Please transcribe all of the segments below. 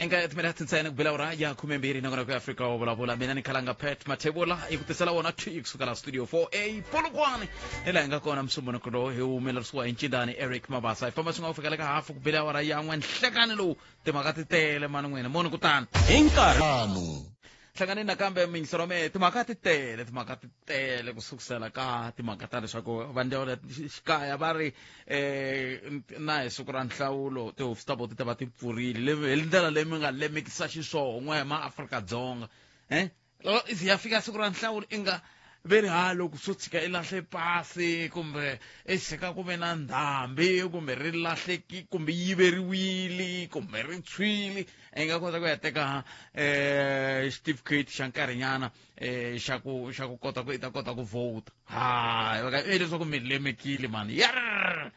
Enka timinete ntsena ku bela awara ya 12 nakona ku Afrika wa vulavula mina ni khalanga Pat Mathebula hi ku tisela wona thwi kusuka la studio 4A Polokwane ni laha hi nga kona musumbunuko lowu hi humelerisiwa hi ncindani Eric Mabasa hi famba swi nga ku fikela ka hafu ku bela awara ya n'we nhlekani lowu timhaka ti tele mani n'wina moni kutani hi nkarhi hlanganeni nakambe miyingiselo wa mehe timhaka ti tele timhaka ti tele ku sukusela ka timhaka ta leswaku va ndzawulo ya xikaya va ri na hi siku ra nhlawulo tihofisi ta vona ti ta va ti pfurile hi ndlela leyi mi nga lemikisa xiswona n'we maAfrika-Dzonga loko i ze ya fika siku ra nhlawulo i nga ve ri ha loko swo tshika i lahle pasi kumbe i tshika ku ve na ndhambi kumbe ri lahleki kumbe yiveriwile kumbe ri tshwile i nga kota ku ya teka xitifiketi xa nkarhinyana xa ku xa ku kota ku i ta kota ku vote ha i leswaku mi lemekile mani yar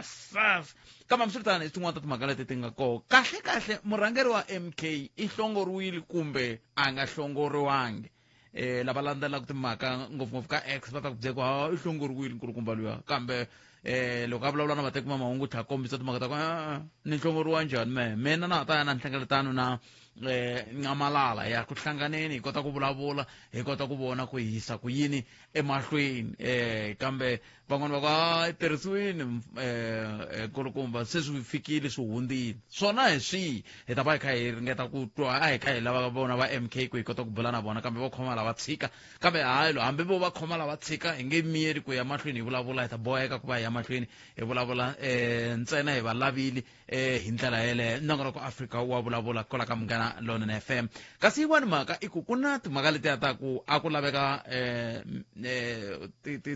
sas kambe hambiswiritano i tin'wana ta timhaka leti ti nga koho kahle kahle murhangeri wa MK i hlongoriwile kumbe a nga hlongoriwangi lava landzelaka timhaka ngopfungopfu ka X va ta ku byela ku ha i hlongoriwile nkulukumba luya kambe loko a vulavula na vateki va mahungu tlha kombisa timhaka ta ku ni hlongoriwa njhani mehe mina na ha ta ya na nhlengeletano na Nxamalala ya ku hlanganeni hi kota ku vulavula hi kota ku vona ku yisa ku yini emahlweni kambe van'wana va ku a tirhisiwini nkulukumba se swi fikile swi hundzile swona hi swihi hi ta va hi kha hi ringeta ku twa a hi kha hi lava vona va MK ku hi kota ku bula na vona kambe vo khoma lava tshika kambe hayi lo hambi vo va khoma lava tshika hi nge miyeli ku ya mahlweni hi vulavula hi ta boheka ku va hi ya mahlweni hi vulavula ntsena hi va lavile hi ndlela yeleyo nongonoko Afrika wa vulavula kwala ka Munghana Lonene FM kasi yin'wani mhaka i ku ku na timhaka letiya ta ku a ku laveka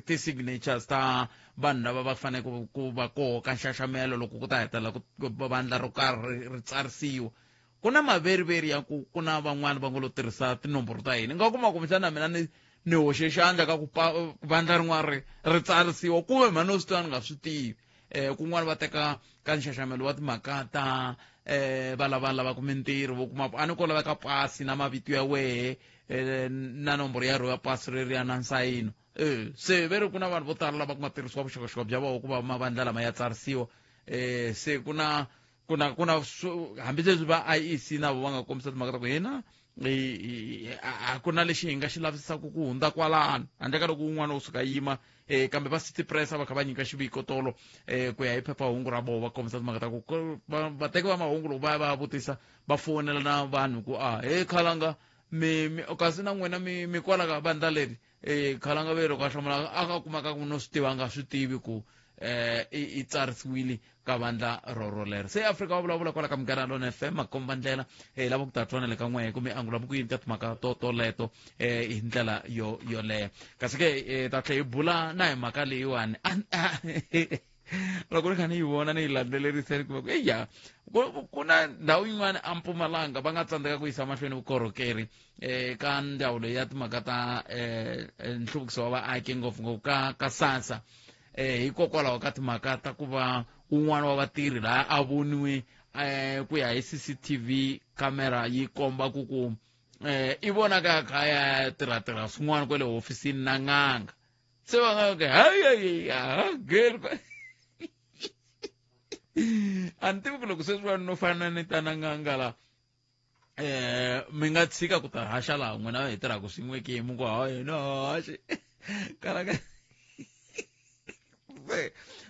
ti-signatures ta vanhu lava va faneleke ku va koho ka nxaxamelo loko ku ta hetelela ku vandla ro karhi ri tsarisiwa ku na maveriveri ya ku ku na van'wani va ngo lo tirhisa tinomboro ta hina nga kuma kumbexana mina ni ni hoxe xandla ka ku vandla rin'wana ri ri tsarisiwa kumbe mhani no swi tiva ni nga swi tivi kun'wana va teka ka nxaxamelo wa timhaka ta va lava lavaka mintirho vo kuma a ni ko laveka pasi na mavito ya wehe na nomboro ya ro ya pasi reriya na nsayino se ve ri ku na vanhu vo tala lava ku nga tirhisiwa vuxokoxoko bya vona ku va mavandla lama ya tsarisiwa se ku na ku na ku na hambileswi va IEC na vo va nga kombisa timhaka ta ku hina a ku na lexi hi nga xi lavisisaka ku hundza kwalano handle ka loko un'wana wo suka yima kambe va City Press va kha va nyika xiviko tolo ku ya hi phephahungu ra vona va kombisa timhaka ta ku vateki va mahungu loko va ya va ya vutisa va fonela na vanhu ku a he khalanga mi mi kasi na n'wina mi mi kwala ka vandla leri khalanga ve loko a hlamula a nga kumaka ku no swi tiva a nga swi tivi ku i tsarisiwile ka vandla roro lero se Afrika wa vulavula kwala ka Munghana Lonene FM makomba ndlela lava ku ta twana le ka n'wehe kumbe angula ku yini ka timhaka to toleto hi ndlela yo yoleyo kasi ke ta tlhela hi bula na hi mhaka leyiwani loko ni kha ni yi vona ni yi landzelerisa ni kuma ku eya ku na ndhawu yin'wana a Mpumalanga va nga tsandzeka ku yisa mahlweni vukorhokeri ka ndzawulo ya timhaka ta nhluvukiso wa vaaki ngopfungopfu ka ka SASSA hikokwalaho ka timhaka ta ku va un'wana wa vatirhi laha a voniwe ku ya hi CCTV camera yi komba ku ku i vonaka kha ya tirhatirha swin'wana kwale hofisini na n'anga se va nga ku hayi hayi a ni tivi ku loko sweswiwani no fana ni ta na n'anga la mi nga tshika ku ta haxa laha n'wina hi tirhaka swin'we ke mi ku hayi no haxi kalaka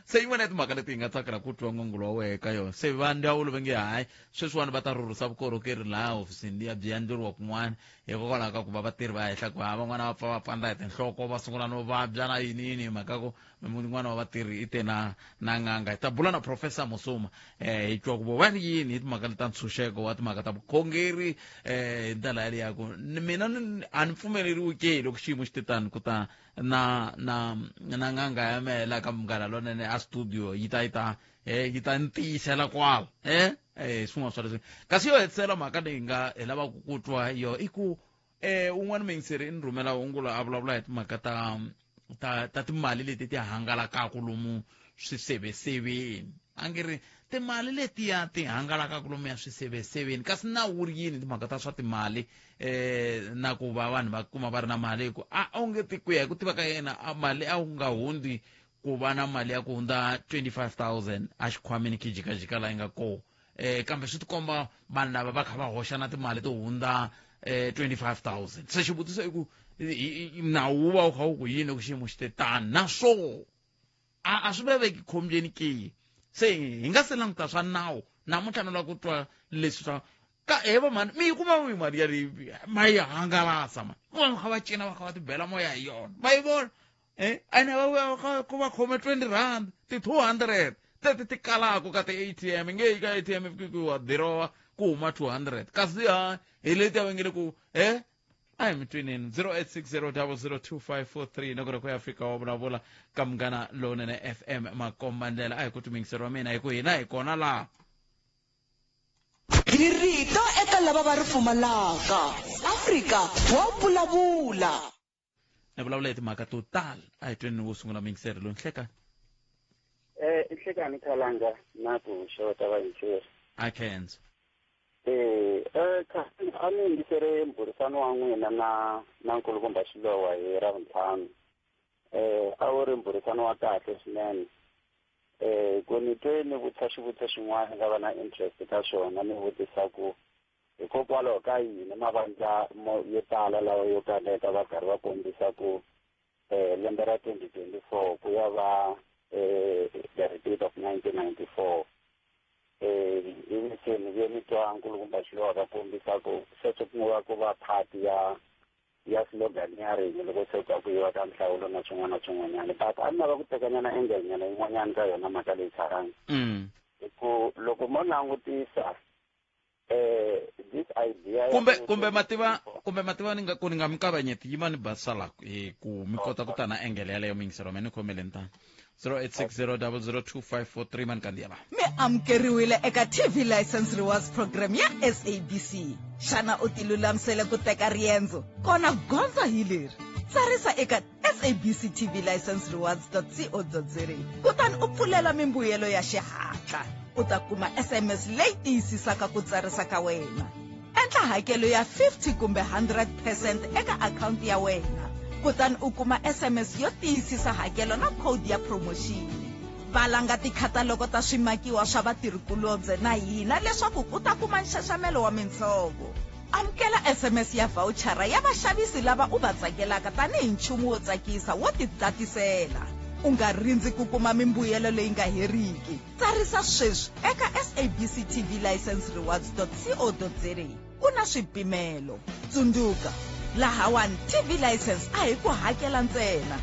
se yin'wana ya timhaka leti hi nga tsakela ku twa n'wangulo wa wehe ka yona se va ndzawulo va nge hayi sweswiwani va ta rhurhisa vukorhokeri laha hofisini liya byi endleriwa kun'wana hikokwalaho ka ku va vatirhi va henhla ku ha van'wana va pfa va pandza hi tinhloko va sungula no vabya na yini yini hi mhaka ku un'wana wa vatirhi i te na na n'anga hi ta bula na professor Musuma hi twa ku vo va ri yini hi timhaka leta ntshunxeko wa timhaka ta vukhongeri hi ndlela yaleyo ku mina a ni pfumeleriwi ke loko xiyimo xi te tani ku ta na na na n'anga ya mehe la ka Munghana Lonene a studio yi ta yi ta yi ta ni tiyisela kwala swin'wana swa leswi kasi yo hetisela mhaka leyi nga hi lavaka ku twa yo i ku un'wana muyingiseri i ni rhumela hungu la a vulavula hi timhaka ta ta ta timali leti ti hangalakaka lomu swiseveseveni a nge ri timali letiya ti hangalakaka lomu ya swiseveseveni kasi nawu wu ri yini timhaka ta swa timali na ku va vanhu va kuma va ri na mali hi ku a onge ti ku ya hi ku tiva ka yena mali a wu nga hundzi ku va na mali ya ku hundza 25000 a xikhwameni ki jikajika la yi nga koho. Kambe swi tikomba vanhu lava va kha va hoxa na timali to hundza 25,000. Se xivutiso i ku nawu wu va wu kha wu ku yini loko xiyimo xi te tani, naswo a swi veveki khombyeni ke? Se hi nga se languta swa nawu namuntlha, no lava ku twa leswi swa ka he va mhani mi yi kuma kwihi mali yaleyi ma yi hangalasa mani, va kha va cina, va kha va tibela moya hi yona, va yi vona ene va vuya ku va khome R20, ti-200 teti ti kalaka ka ti-ATM, nge ka ATM ku wa dirowa ku huma 200, kasi ha hi leti va nge le ku a hi mi twinini. 0860002543 na ku ri ku ya fika wa vulavula ka Munghana Lowunene FM, makomba ndlela. A hi ku tuminghiseri wa mina hi ku hina hi kona laha. Hi rito eka lava va ri pfumalaka, Afrika wa vulavula. Ni vulavula hi timhaka to tala. A hi tweni wo sungula muyingiseri loyi. Nhlekani. I nhlekani, Khalanga, na ku xeweta vayingiseri. A khensa. A ni yingisele mbhurisano wa n'wina na nkulukumba Xilowa hi Ravuntlhanu. A wu ri mbhurisano wa kahle swinene. Ku ni twe ni vutisa xivutiso xin'wana nga va na interest ka xona, ni vutisa ku hikokwalaho ka yini mavandla mo yo tala lawa yo kaneta va karhi va kombisa ku lembe ra 2024 ku ya va the repeat of 1994. Ivi se ni vuye ni twa nkulukumba Xilowa va kombisa ku sweswo ku nga ku va part ya slogan ya rin'we loko se ka ku yiwa ka nhlawulo na swin'wana na swin'wanyana. But a ni lava ku tekanyana angle nyana yin'wanyana ka yona mhaka leyi, Khalanga, hi ku loko mo langutisa this idea ya Kumbe kumbe mativa, kumbe mativa ni nga ku ni nga mi kavanyeti, yima ni basala hi ku mi kota ku ta na angle yaleyo. Muyingiseri wa mina, ni khomeleni tani 0860002543 mani kandziya la. Mi amukeriwile eka TV License Rewards Program ya SABC. Xana u tilulamisele ku teka riendzo? Kona gondzo hi leri: tsarisa eka sabc tv license rewards co za, kutani u pfulela mimbuyelo ya xihatla. U ta kuma SMS leyi tiyisisaka ku tsarisa ka wena. Endla hakelo ya 50 kumbe 100% eka akhawunti ya wena, kutani u kuma SMS yo tiyisisa hakelo na code ya promotion. Valanga tikhataloko ta swimakiwa swa vatirhikulobye na hina leswaku u ta kuma nxaxamelo wa mintshovo. Amukela SMS ya vhawuchara ya vaxavisi lava u va tsakelaka tanihi nchumu wo tsakisa wo titatisela. U nga rindzi ku kuma mimbuyelo leyi nga heriki. Tsarisa sweswi eka sabc tv license rewards co za. Ku na swipimelo. Tsundzuka, lahawani TV license a hi ku hakela ntsena,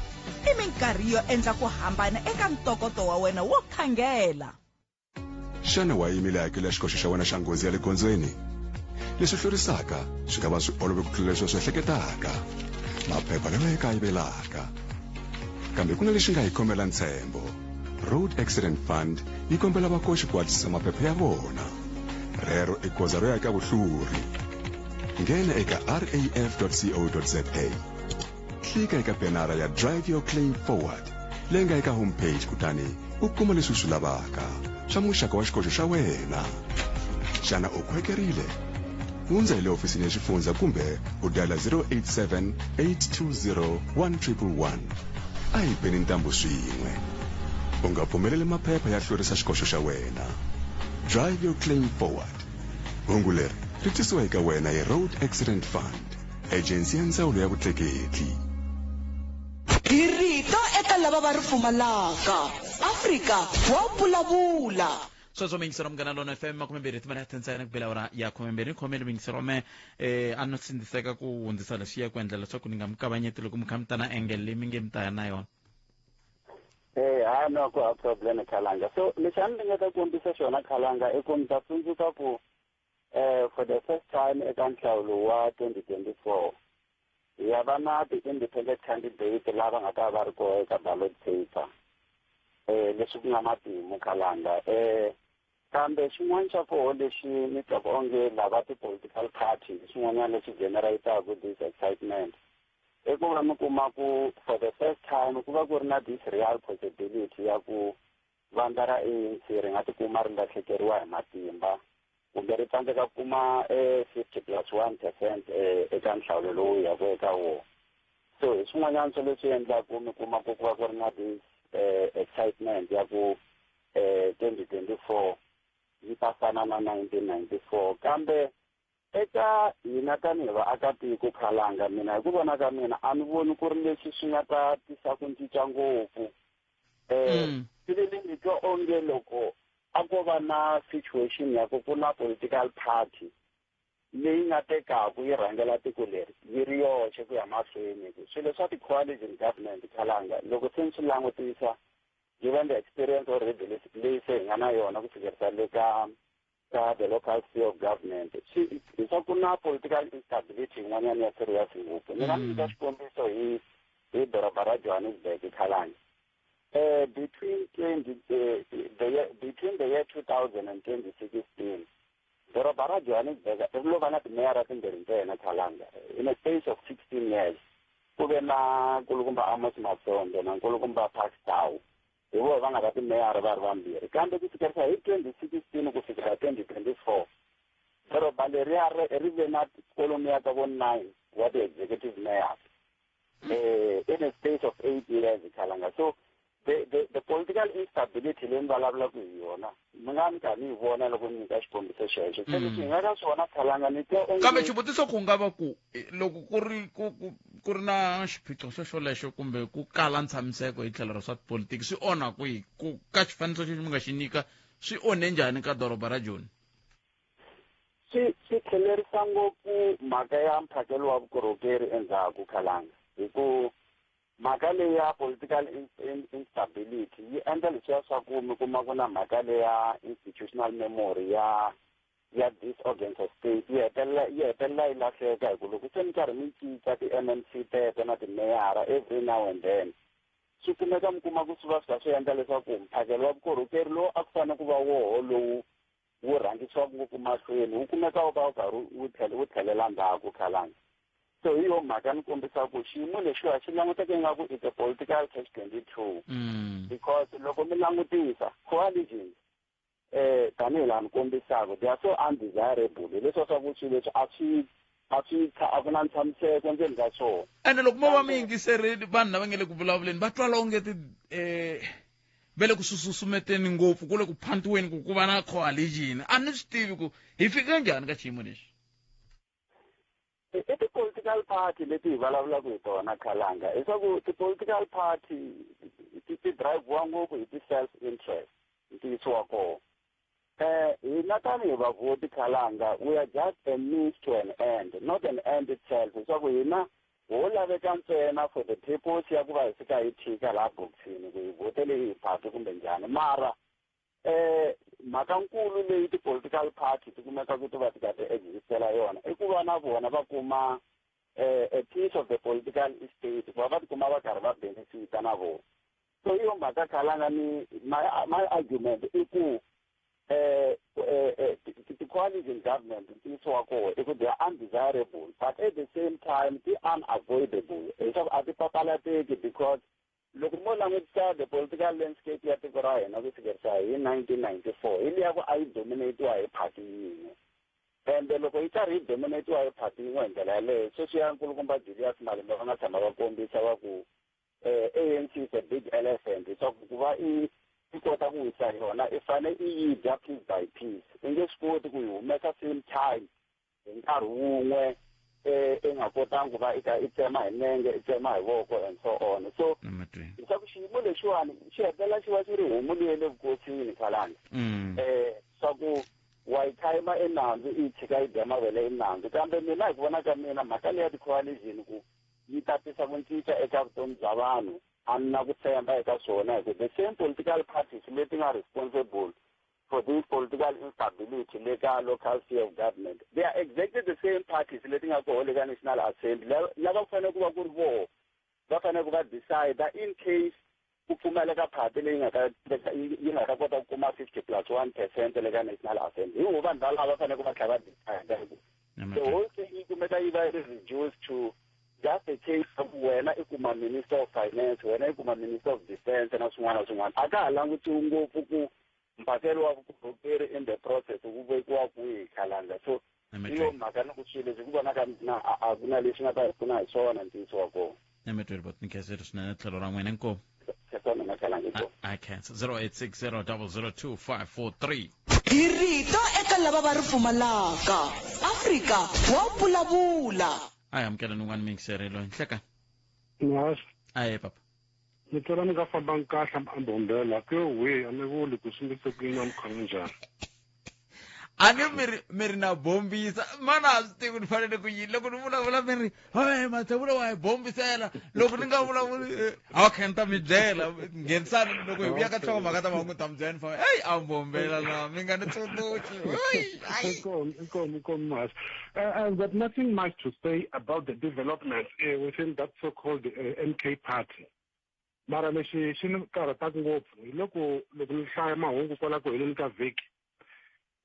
i minkarhi yo endla ku hambana eka ntokoto wa wena wo khangela. Xana wa yimile hakelo ya xikoxo xa wena xa nghozi ya le gondzweni? Leswi hlurisaka swi nga va swi olove ku tlula leswi u swi ehleketaka. Maphepha lama ya kayivelaka, kambe ku na lexi nga hi khomela ntshembo. Road Accident Fund yi kombela vakoxi ku hatlisisa maphepha ya vona. Rero i goza ro ya eka vuhluri. Nghena eka raf co za, klika eka benara ya Drive Your Claim Forward leyi nga eka homepage, kutani u kuma leswi u swi lavaka swa muxaka wa xikoxo xa wena. Xana u khwekerile? Hundza hi le hofisini ya xifundza kumbe u diala 087 820 1111. A hi beni ntambu swin'we. U nga pfumeleli maphepha ya hlwerisa xikoxo xa wena. Drive Your Claim Forward. Hungu leri ri tisiwa eka wena hi Road Accident Fund, ejensi ya ndzawulo ya vutleketli. Hi rito eka lava va ri pfumalaka, Afrika wa vulavula. Sweswo miyingisero, Munghana Lona FM, 20 timinete ntsena ku bela awara ya 12. Ni khomele miyingisero me a no sindziseka ku hundzisa leswiya ku endla leswaku ni nga mi kavanyeti loko mi kha mi ta na angle leyi mi nge mi ta ya na yona. Ha no ku ha problem, Khalanga. So lexi a ni ringeta ku kombisa xona, Khalanga, i ku mi ta tsundzuka ku for the first time eka nhlawulo wa 2024 hi ya va na ti-independent candidate lava nga ta va ri koho eka ballot paper, leswi ku nga matimu, Khalanga. Kambe xin'wana xa koho lexi ni twaku onge lava ti-political party, xin'wanyana lexi generataku this excitement, i ku va mi kuma ku for the first time ku va ku ri na this real possibility ya ku vandla ra ANC ri nga tikuma ri lahlekeriwa hi matimba kumbe ri tsandzeka ku kuma 50 plus 1% eka nhlawulo lowu yaka eka wona. So hi swin'wanyana swa leswi endlaku mi kuma ku ku va ku ri na this excitement ya ku 2024. yi ta fana na 1994. Kambe eka hina tanihi vaakatiko, Khalanga, mina hi ku vona ka mina a ni voni ku ri leswi swi nga ta tisa ku cinca ngopfu. Swi ni twa onge loko a ko va na situation ya ku ku na political party leyi nga tekaku yi rhangela tiko leri yi ri yoxe ku ya mahlweni, ku swilo swa ti-coalition government, Khalanga, loko se ni swi langutisa, given the experience already leyi se hi nga na yona ku fikerisa le ka the local sphere of government, swi hi swa ku na political instability yin'wanyana ya serious ngopfu. Ni nga mi nyika xikombiso hi doroba ra Johannesburg, Khalanga. Between the year 2000 and 2016, doroba ra Johannesburg ri lo va na timeyara timbirhi ntsena, Khalanga, in a space of 16 years. Ku ve na nkulukumba Amos Masondo na nkulukumba Parks Tau, hi vona va nga va timeyara va ri vambirhi. Kambe ku fikerisa hi 2016 ku fikela 2024, doroba leriya ri ve na kwalomuya ka vo nine wa ti-executive mayors in a space of 8 years, Khalanga. So the political instability leyi ni vulavulaka hi yona, mi nga ni karhi ni yi vona loko ni nyika xikombiso xexo. Se leswi hi nga ka swona, Khalanga, ni twa onge Kambe xivutiso ku nga va ku loko ku ri ku ri na xiphiqo xo xolexo kumbe ku kala ntshamiseko hi tlhelo ra swa tipolitiki, swi onha kwihi ku ka xifaniso xexi mi nga xi nyika? Swi onhe njhani ka doroba ra Joni? Swi tlhelerisa ngopfu mhaka ya mphakelo wa vukorhokeri endzhaku, Khalanga, hi ku mhaka leyi ya political instability yi endla leswiya swa ku mi kuma ku na mhaka leya institutional memory ya these organs of state yi hetelela yi lahleka, hi ku loko se mi karhi mi cinca ti-MMC teto na timeyara every now and then, swi kumeka mi kuma ku swi va swi kha swi endla leswaku mphakelo wa vukorhokeri lowu a ku fanele ku va woho lowu wu rhangisiwaka ngopfu mahlweni wu kumeka wu va wu karhi wu tlhelela ndzhaku, Khalanga. So hi yo mhaka ni kombisa ku xiyimo lexiwa xi languteka ingaku it's a political catch 22, because loko mi langutisa coalitions, tanihi laha ni kombisaka, they are so undesirable, hileswiwa swa ku swilo leswi a swi a ku na ntshamiseko ndzeni ka swona. Ene loko mo va mi yingiserile, vanhu lava nge le ku vulavuleni va twala onge ti va le ku susumeteni ngopfu, ku le ku phantiweni ku va na coalition. A ni swi tivi ku hi fika njhani ka xiyimo lexi. I ti-political party leti hi vulavulaka hi tona, Khalanga, leswaku ti-political party ti drive-iwa ngopfu hi ti-self interest. Ntiyiso wa kona, hina tanihi vavhoti, Khalanga, we are just a means to an end, not an end itself, leswaku hina ho laveka ntsena for the purpose ya ku va hi fika hi thika laha bokisini ku hi vhotele hi party kumbe njhani. Mara mhaka nkulu leyi ti-political party ti kumekaka ti va ti kha ti existela yona i ku va na vona va kuma a piece of the political estate, ku va va tikuma va karhi va benefita na vona. So hi yo mhaka, Khalanga, ni my argument i ku ti-coalition government, ntiyiso wa kona i ku they are undesirable, but at the same time ti unavoidable, leswaku a ti papalateki, because loko mo langutisa the political landscape ya tiko ra hina ku fikerisa hi 1994, hi liya ku a yi dominatiwa hi party yin'we. Ende loko yi karhi yi dominatiwa hi party yin'we hi ndlela yaleyo, sweswiya nkulukumba Julius Malema va nga tshama va kombisa va ku ANC is a big elephant, leswaku ku va i kota ku wisa yona i fane i yi dya piece by piece, i nge swi koti ku yi humesa same time hi nkarhi wun'we, i nga kotangi ku va i ka i tsema hi nenge, i tsema hi voko and so on. So leswaku xiyimo lexiwani xi hetelela xi va xi ri homu leyi le vukosini, Khalanga, swa ku wa yi khayima enandzu, i yi tshika yi dya mavele enandzu. Kambe mina hi ku vona ka mina, mhaka leya ti-coalition ku yi ta tisa ku cinca eka vutomi bya vanhu, a ni na ku tshemba eka swona, hi ku the same political parties leti nga responsible for this political instability le ka local sphere of government, they are exactly the same parties leti nga koho le ka National Assembly, lava ku fanele ku va ku ri voho va fanele ku va decide in case ku pfumaleka party leyi nga ta kota ku kuma 50 plus 1% le ka National Assembly. Hi vo vanhu valava va fanele ku va tlhela va decide. The whole thing yi kumeka yi va yi reduced to just a case of wena i kuma minister of finance, wena i kuma minister of defense na swin'wana na swin'wana. A ka ha langutiwi ngopfu ku mphakelo wa vukorhokeri in the process wu vekiwa kwihi, Khalanga. So hi yo mhaka ni ku swilo leswi ku vona ka mina a ku na leswi nga ta hi pfuna hi swona, ntiyiso wa kona. Emetweni bot, ni khensile swinene tlhelo ra n'wina. Inkomu. Khensa mina khalangi I khensa 0860 002 543. Hi rito eka lava va ri pfumalaka. Afrika wa vulavula. A hi amukeleni un'wana muyingiseri loyi. Nhlekani. Muhaxi. Ahee papa. Ni twela ni nga fambangi kahle a Mbombela ku yo hwi a ni vuli ku swi ndlise ku yini a mi khome njhani. A ni mi ri mi ri na bombisa mana a swi tivi ni fanele ku yini loko ni vulavula mi ri hey mathebula wa hi bombisela loko ni nga vulavuli eh, okay ni ta mi byela nghenisani loko hi vuya ka nhlokomhaka ta mahungu ta mi byela ni famba eyi a bombela na mi nga ni tsundzuxi Inkomu, inkomu, inkomu, Muhaxi. I've got nothing much to say about the developments within that so-called MK party. Mara lexi xi ni karhataka ngopfu hi loko loko ni hlaya mahungu kwala ku heleni ka vhiki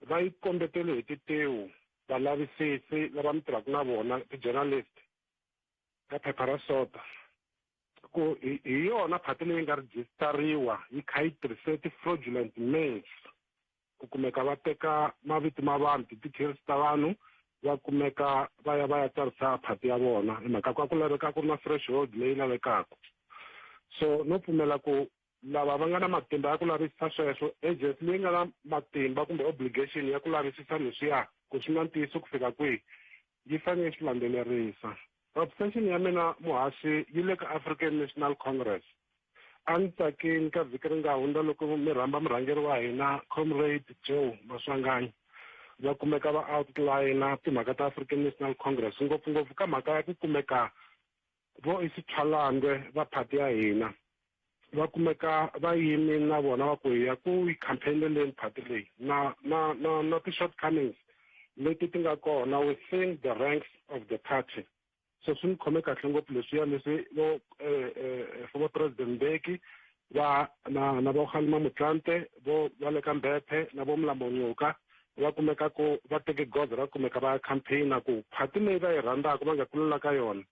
va yi kombetele hi titewu valavisisi lava mi tirhaka na vona ti-journalist ka phepha ra Sota ku hi hi yona phati leyi nga rejistariwa yi kha yi tirhise ti-fraudulent means ku kumeka va teka mavito ma vanhu ti-details ta vanhu va kumeka va ya va ya tsarisa phati ya vona hi mhaka ku a ku laveka ku ri na threshold leyi lavekaka so no pfumela ku lava va nga na matimba ya ku lavisisa sweswo agency leyi nga na matimba kumbe obligation ya ku lavisisa leswiya ku swi na ntiyiso ku fika kwihi yi fanele yi swi landzelerisa obsession ya mina muhaxi yi le ka African National Congress a ni tsakini ka vhiki ri nga hundza loko mi rhamba murhangeri wa hina comrade Joe Maswanganyi va kumeka va outline timhaka ta African National Congress ngopfungopfu ka mhaka ya ku kumeka vo Isithwalandwe va phati ya hina va kumeka va yimi na vona va ku hi ya ku yi campaigneleni phati leyi na na na na ti-shortcomings leti ti nga kona within the ranks of the party so swi ni khome kahle ngopfu leswiya leswi vo eh, eh, former president Mbeki va na na vo Kgalema Motlanthe vo va le ka Mbephe na vo Mlambo Nyuka va kumeka ku va teke goza ra kumeka va ya campaign ku phati leyi va yi rhandzaka va nga kulela ka yona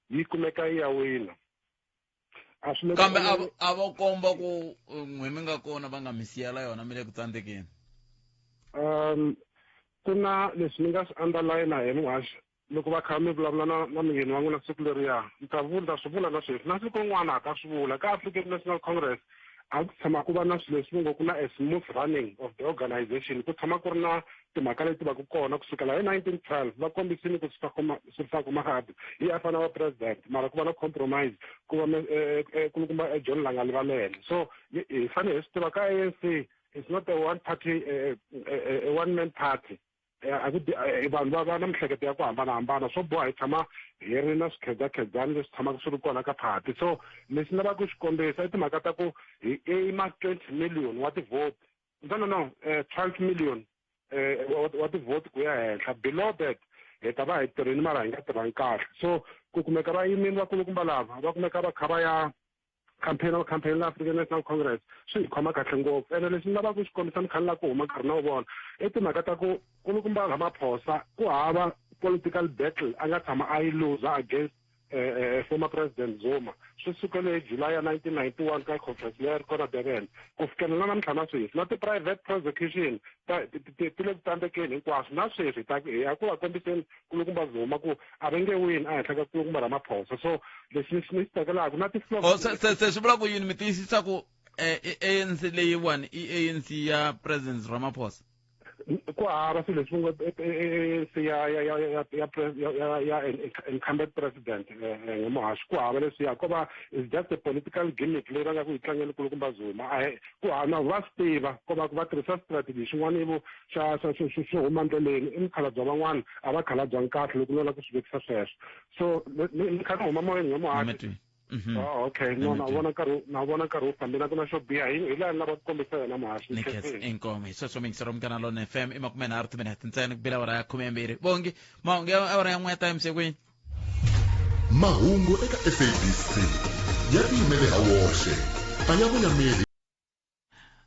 yi kumeka yi ya wina a swi le ku kambe a vo komba ku n'we mi nga kona va nga mi siyela yona mi le ku tsandzekeni um ku na leswi ni nga swi underline hi muhaxi loko va kha mi vulavula na na muyeni wa n'wina siku leriya ni ta vula ta swi vula na sweswi na siku rin'wana ha ta swi vula ka African National Congress a ku tshama ku va na swilo leswi ngo ku na a smooth running of the organization ku tshama ku ri na timhaka leti va ku kona ku sukela hi 1912 va kombisile ku Sefako Makgatho hi a fanele va president mara ku va na compromise ku va eh, eh, kulukumba eh, John Langalibalele so hi fanele hi swi tiva ka ANC it's not a one party a one man party a ku vanhu va va na mihleketo ya ku hambanahambana swo boha hi tshama hi ri na swikhedzakhedzani leswi tshamaka swi ri kona ka phati so lexi ni lavaka ku xi kombisa i timhaka ta ku hi aima 20 million wa tivhoti no no no 12 million wa tivhoti ku ya henhla below that hi ta va hi tirhini mara hi nga tirhangi kahle so ku kumeka va yimini vakulukumba lava va kumeka va kha va ya campaign wa campaign la African National Congress swi hi khoma kahle ngopfu ene lexi ni lavaka ku xi kombisa ni kha ni lava ku huma nkarhi na wu vona i timhaka ta ku kulukumba Ramaphosa ku hava political battle a nga tshama a yi luza against eh, eh, former president Zuma swi sukele hi July ya 1991 ka conference leyi ri kona Durban ku fikela na namuntlha na sweswi na ti-private prosecution ti le ku tsandzekeni hinkwaswo na sweswi hi ya ku va kombiseni kulukumba Zuma ku a va nge wini ehenhla ka kulukumba Ramaphosa so lexi ni xi tsakelaka na ti oh, se se se swi vula ku yini mi tiyisisa ku eh, ANC leyiwani i ANC ya President Ramaphosa ku hava swilo leswi ngo ANC ya ya ya ya ya ya ya incumbent president eh, eh, muhaxi ku hava leswiya ko va is just a political gimmick leyi va nga ku yi tlangeni kulukumba Zuma a ku hava na va swi tiva ko va va tirhisa strategy xin'wana ivo xa xa xo xo xo huma ndleleni i mukhalabye van'wana a va khalabyangi kahle loko no lava ku swi vekisa sweswo so ni kha ni huma moyeni n'we muhaxi mhm. Oh, okay no na vona nkarhi na vona nkarhi wu fambile ku na xo biha hi hi laha ni lava ku kombisa yona muhaxi ni khensa inkomo hi sweswo mingisero munghana lona fm i makumenharhu timinete ntsena ku bila awara ya khumembirhi bongi mahungu ya awara ya n'we ya ta emisekuini mahungu eka sabc ya tiyimele ha woxe a ya voyameli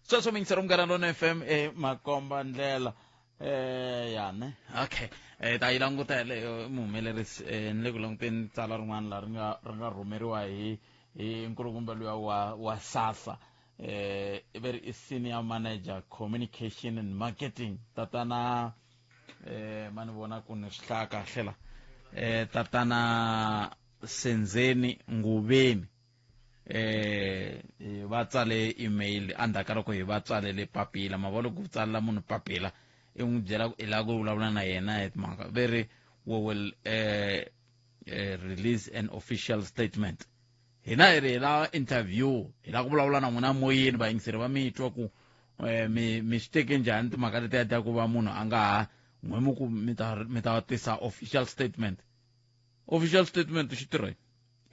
Sweswo mingisero munghana lona FM e makomba ndlela eh ya ne okay eh ta yi languta yeleyo muhumelerisi eh ni le ku languteni tsalwa rin'wana la ri nga ri nga rhumeriwa hi hi nkulukumba luya wa wa SASSA eh ve ri i senior manager communication and marketing tatana eh ma ni vona ku ni swi hlaya kahle la eh tatana Senzeni Nguveni. Va tsale email endzhaku ka loko hi va tsalele papila. Ma vona, ku tsalela munhu papila i n'wi byela ku i lava ku vulavula na yena hi timhaka, ve ri we will release an official statement. Hina hi ri hi lava interview, hi lava ku vulavula na n'wina moyeni, vayingiseri va mi twa ku mi swi teke njhani timhaka letiya ta ku va munhu a nga ha n'we mi ku mi ta tisa official statement. Official statement xi tirha yini?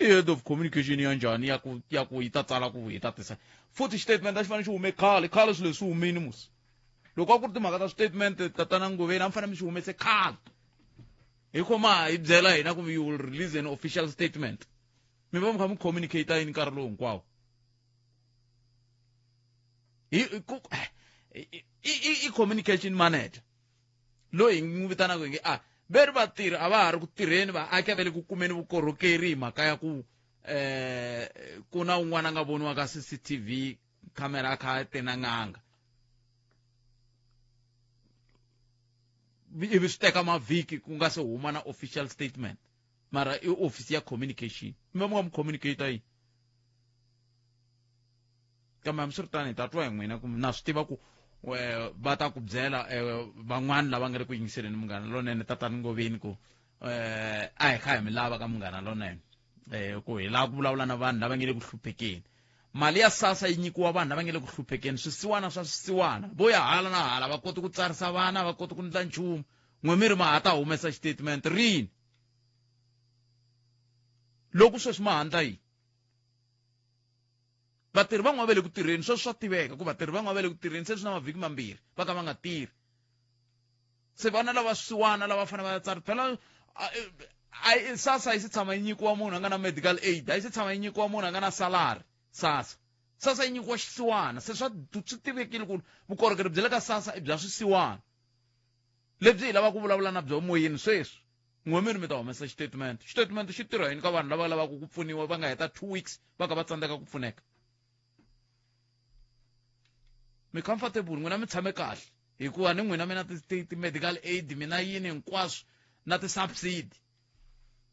I head of communication ya njhani ya ku yi ta tsala ku hi ta tisa futhi statement? A xi fanele xi hume khale khale. Swilo leswi humini musi loko a ku ri timhaka ta statement, tatana Ngoveni, a mi fanele mi xi humese khale. Hi khoma hi byela hina ku you will release an official statement, mi va mi kha mi communicate yini nkarhi lowu hinkwawo? Hi ku i communication manager loyi hi n'wi vitanaka hi nge a ve ri vatirhi a va ha ri ku tirheni, vaaki a va le ku kumeni vukorhokeri hi mhaka ya ku ku na un'wana a nga voniwa ka CCTV camera a kha a te na n'anga, ivi swi teka mavhiki ku nga se huma na official statement. Mara i office ya communication, mi va mi nga mi communicate yini? Kambe hambiswiritano hi ta twa hi n'wina ku na swi tiva ku va ta ku byela van'wani lava nga ri ku yingiseleni Munghana Lonene, tatani Ngoveni, ku a hi kha hi mi lava ka Munghana Lonene, ku hi lava ku vulavula na vanhu lava nge le ku hluphekeni. Mali ya SASSA yi nyikiwa vanhu lava nge le ku hluphekeni, swisiwana swa swisiwana, vo ya hala na hala, va koti ku tsarisa vana, va koti ku ndla nchumu. N'we mi ri ma ha ta humesa xitatement rini loko sweswi ma handla yini? Vatirhi van'wana va le ku tirheni sweswi, swa tiveka ku vatirhi van'wana va le ku tirheni se swi na mavhiki mambirhi va ka va nga tirhi. Se vana lava swisiwana lava fanele va ya tsari phela. SASSA yi se tshama yi nyikiwa munhu a nga na medical aid, a yi se tshama yi nyikiwa munhu a nga na salary. SASSA yi nyikiwa xisiwana. Se swa swi tivekile ku vukorhokeri bya le ka SASSA i bya swisiwana lebyi hi lavaka ku vulavula na byo moyeni sweswi. N'we mi ri mi ta humesa xitatement, xitatement xi tirha yini ka vanhu lava lavaka ku pfuniwa, va nga heta 2 weeks va ka va tsandzeka ku pfuneka? Mi comfortable n'wina, mi tshame kahle, hikuva ni n'wina mi na ti-medical aid, mina yini hinkwaswo na ti-subsidy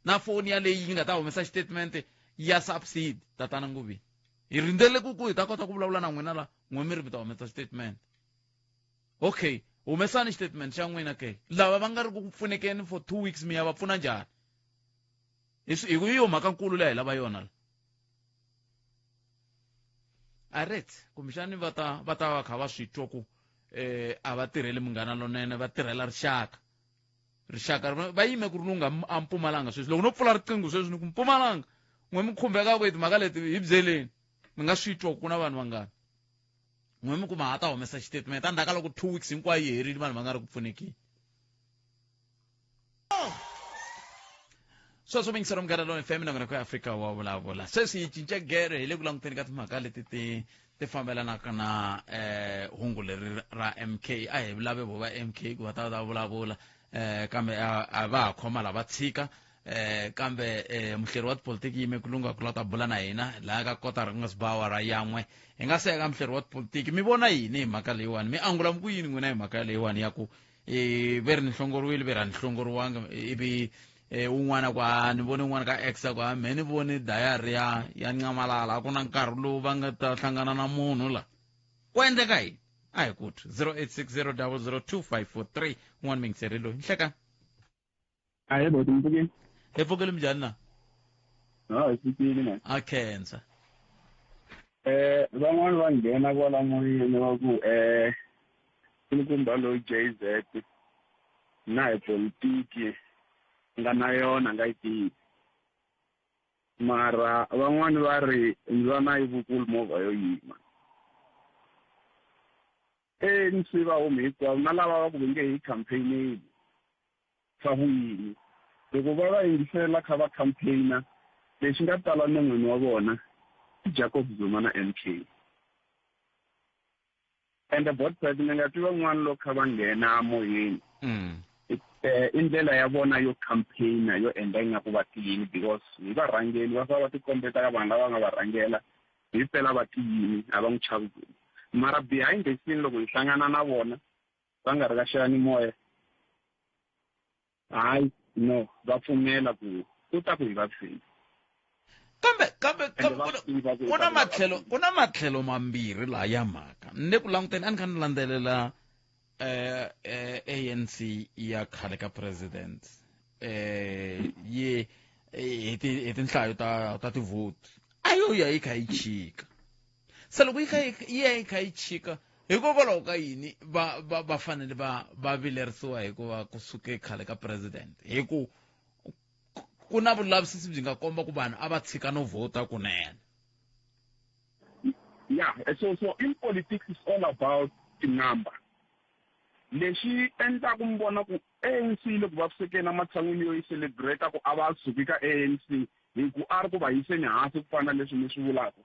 na foni ya leyi yi nga ta humesa xitatement ya subsidy. Tatana Nguvi, hi rindzele ku hi ta kota ku vulavula na n'wina la. N'we mi ri mi ta humesa xitatement, okay, humesani xitatement xa n'wina ke. Lava va nga ri ku pfunekeni for 2 weeks, mi ya va pfuna njhani? Hi ku yo mhaka nkulu leyi hi lava yona la. Aret kumbexani va ta va kha va swi twa ku a va tirheli Munghana Lonene, va tirhela rixaka. Rixaka va yime ku ri lungha a Mpumalanga sweswi. Loko no pfula riqingho sweswi ni ku Mpumalanga, n'we mi khumbekaka hi timhaka leti, hi byeleni, mi nga swi twa ku na vanhu vangani. N'we mi kuma ha ta humesa xitatement endzhaku ka loko 2 weeks hinkwayo yi herile, vanhu va nga ri ku pfunekeni. Sweswo mingisero Munghana Lona FM nongonoko ya Afrika wa Vulavula. Sweswi hi cinca gere, hi le ku languteni ka timhaka leti ti fambelanaka na hungu leri ra MK. A hi lave vo va MK ku va ta vulavula, kambe a va ha khoma lava tshika. Kambe muhleri wa tipolitiki yime ku lungha ku la ta bula na hina laha ka kotara ku nga si ba awara yan'we. Hi nga se ya ka muhleri wa tipolitiki, mi vona yini hi mhaka leyiwani? Mi angula mi ku yini n'wina hi mhaka leyiwani ya ku ve ri ni hlongoriwile, ve ri a ni hlongoriwanga? Ivi un'wana ku a ni voni un'wana ka X ku a mehe ni voni dayari ya Nxamalala, a ku na nkarhi lowu va nga ta hlangana na munhu la ku endleka yini? A hi ku twi 0860 00 2543. Un'wana mingiseri loyi, nhlekani. Ahee boti, mpfukeni? Hi pfukile, minjhani na? Ha, hi pfukile na. A khensa. Van'wani va nghena kwala moyeni va ku nkulukumba loyi JZ na hi politiki nga na yona nga yi tivi, mara van'wani va ri mbyana yi vukulu movha yo yima. ANC va humi hinkwavo na lava va ku ve nge hi campaigneli swa ku yini loko va va yingisela kha va campaigna, lexi nga tala non'weni wa vona i Jacob Zuma na MK. Ende bot mi nga twi van'wana loko kha va nghena moyeni, i ndlela ya vona yo campaigna yo endla ingaku va tiyini, because hi varhangeli va fane va tikombeta ka vanhu lava nga va rhangela hi pela va tiyini, a va n'wi chavi Zuma. Mara behind the scene, loko hi hlangana na vona va nga ri ka xiyanimoya, hayi no, va pfumela ku u ta ku hi vaviseni. Kambe kambe kambe ku na matlhelo ku na matlhelo mambirhi laha ya mhaka. Ni le ku languteni a ni kha ni landzelela ANC ya khale ka president ye hi ti hi tinhlayo ta ta tivhoti a yo ya yi kha yi chika. Se loko yi kha yi ya yi kha yi chika hikokwalaho ka yini va va va fanele va va vilerisiwa hikuva ku suke khale ka president hi ku ku na vulavisisi byi nga komba ku vanhu a va tshika no vhota kunene. Yeah, so in politics it's all about the number. Lexi endlaku mi vona ku ANC yi le ku vavisekeni ematshan'wini yo yi celebrate ku a va suki ka ANC hi ku a ri ku va yiseni hansi ku fana na leswi mi swi vulaka.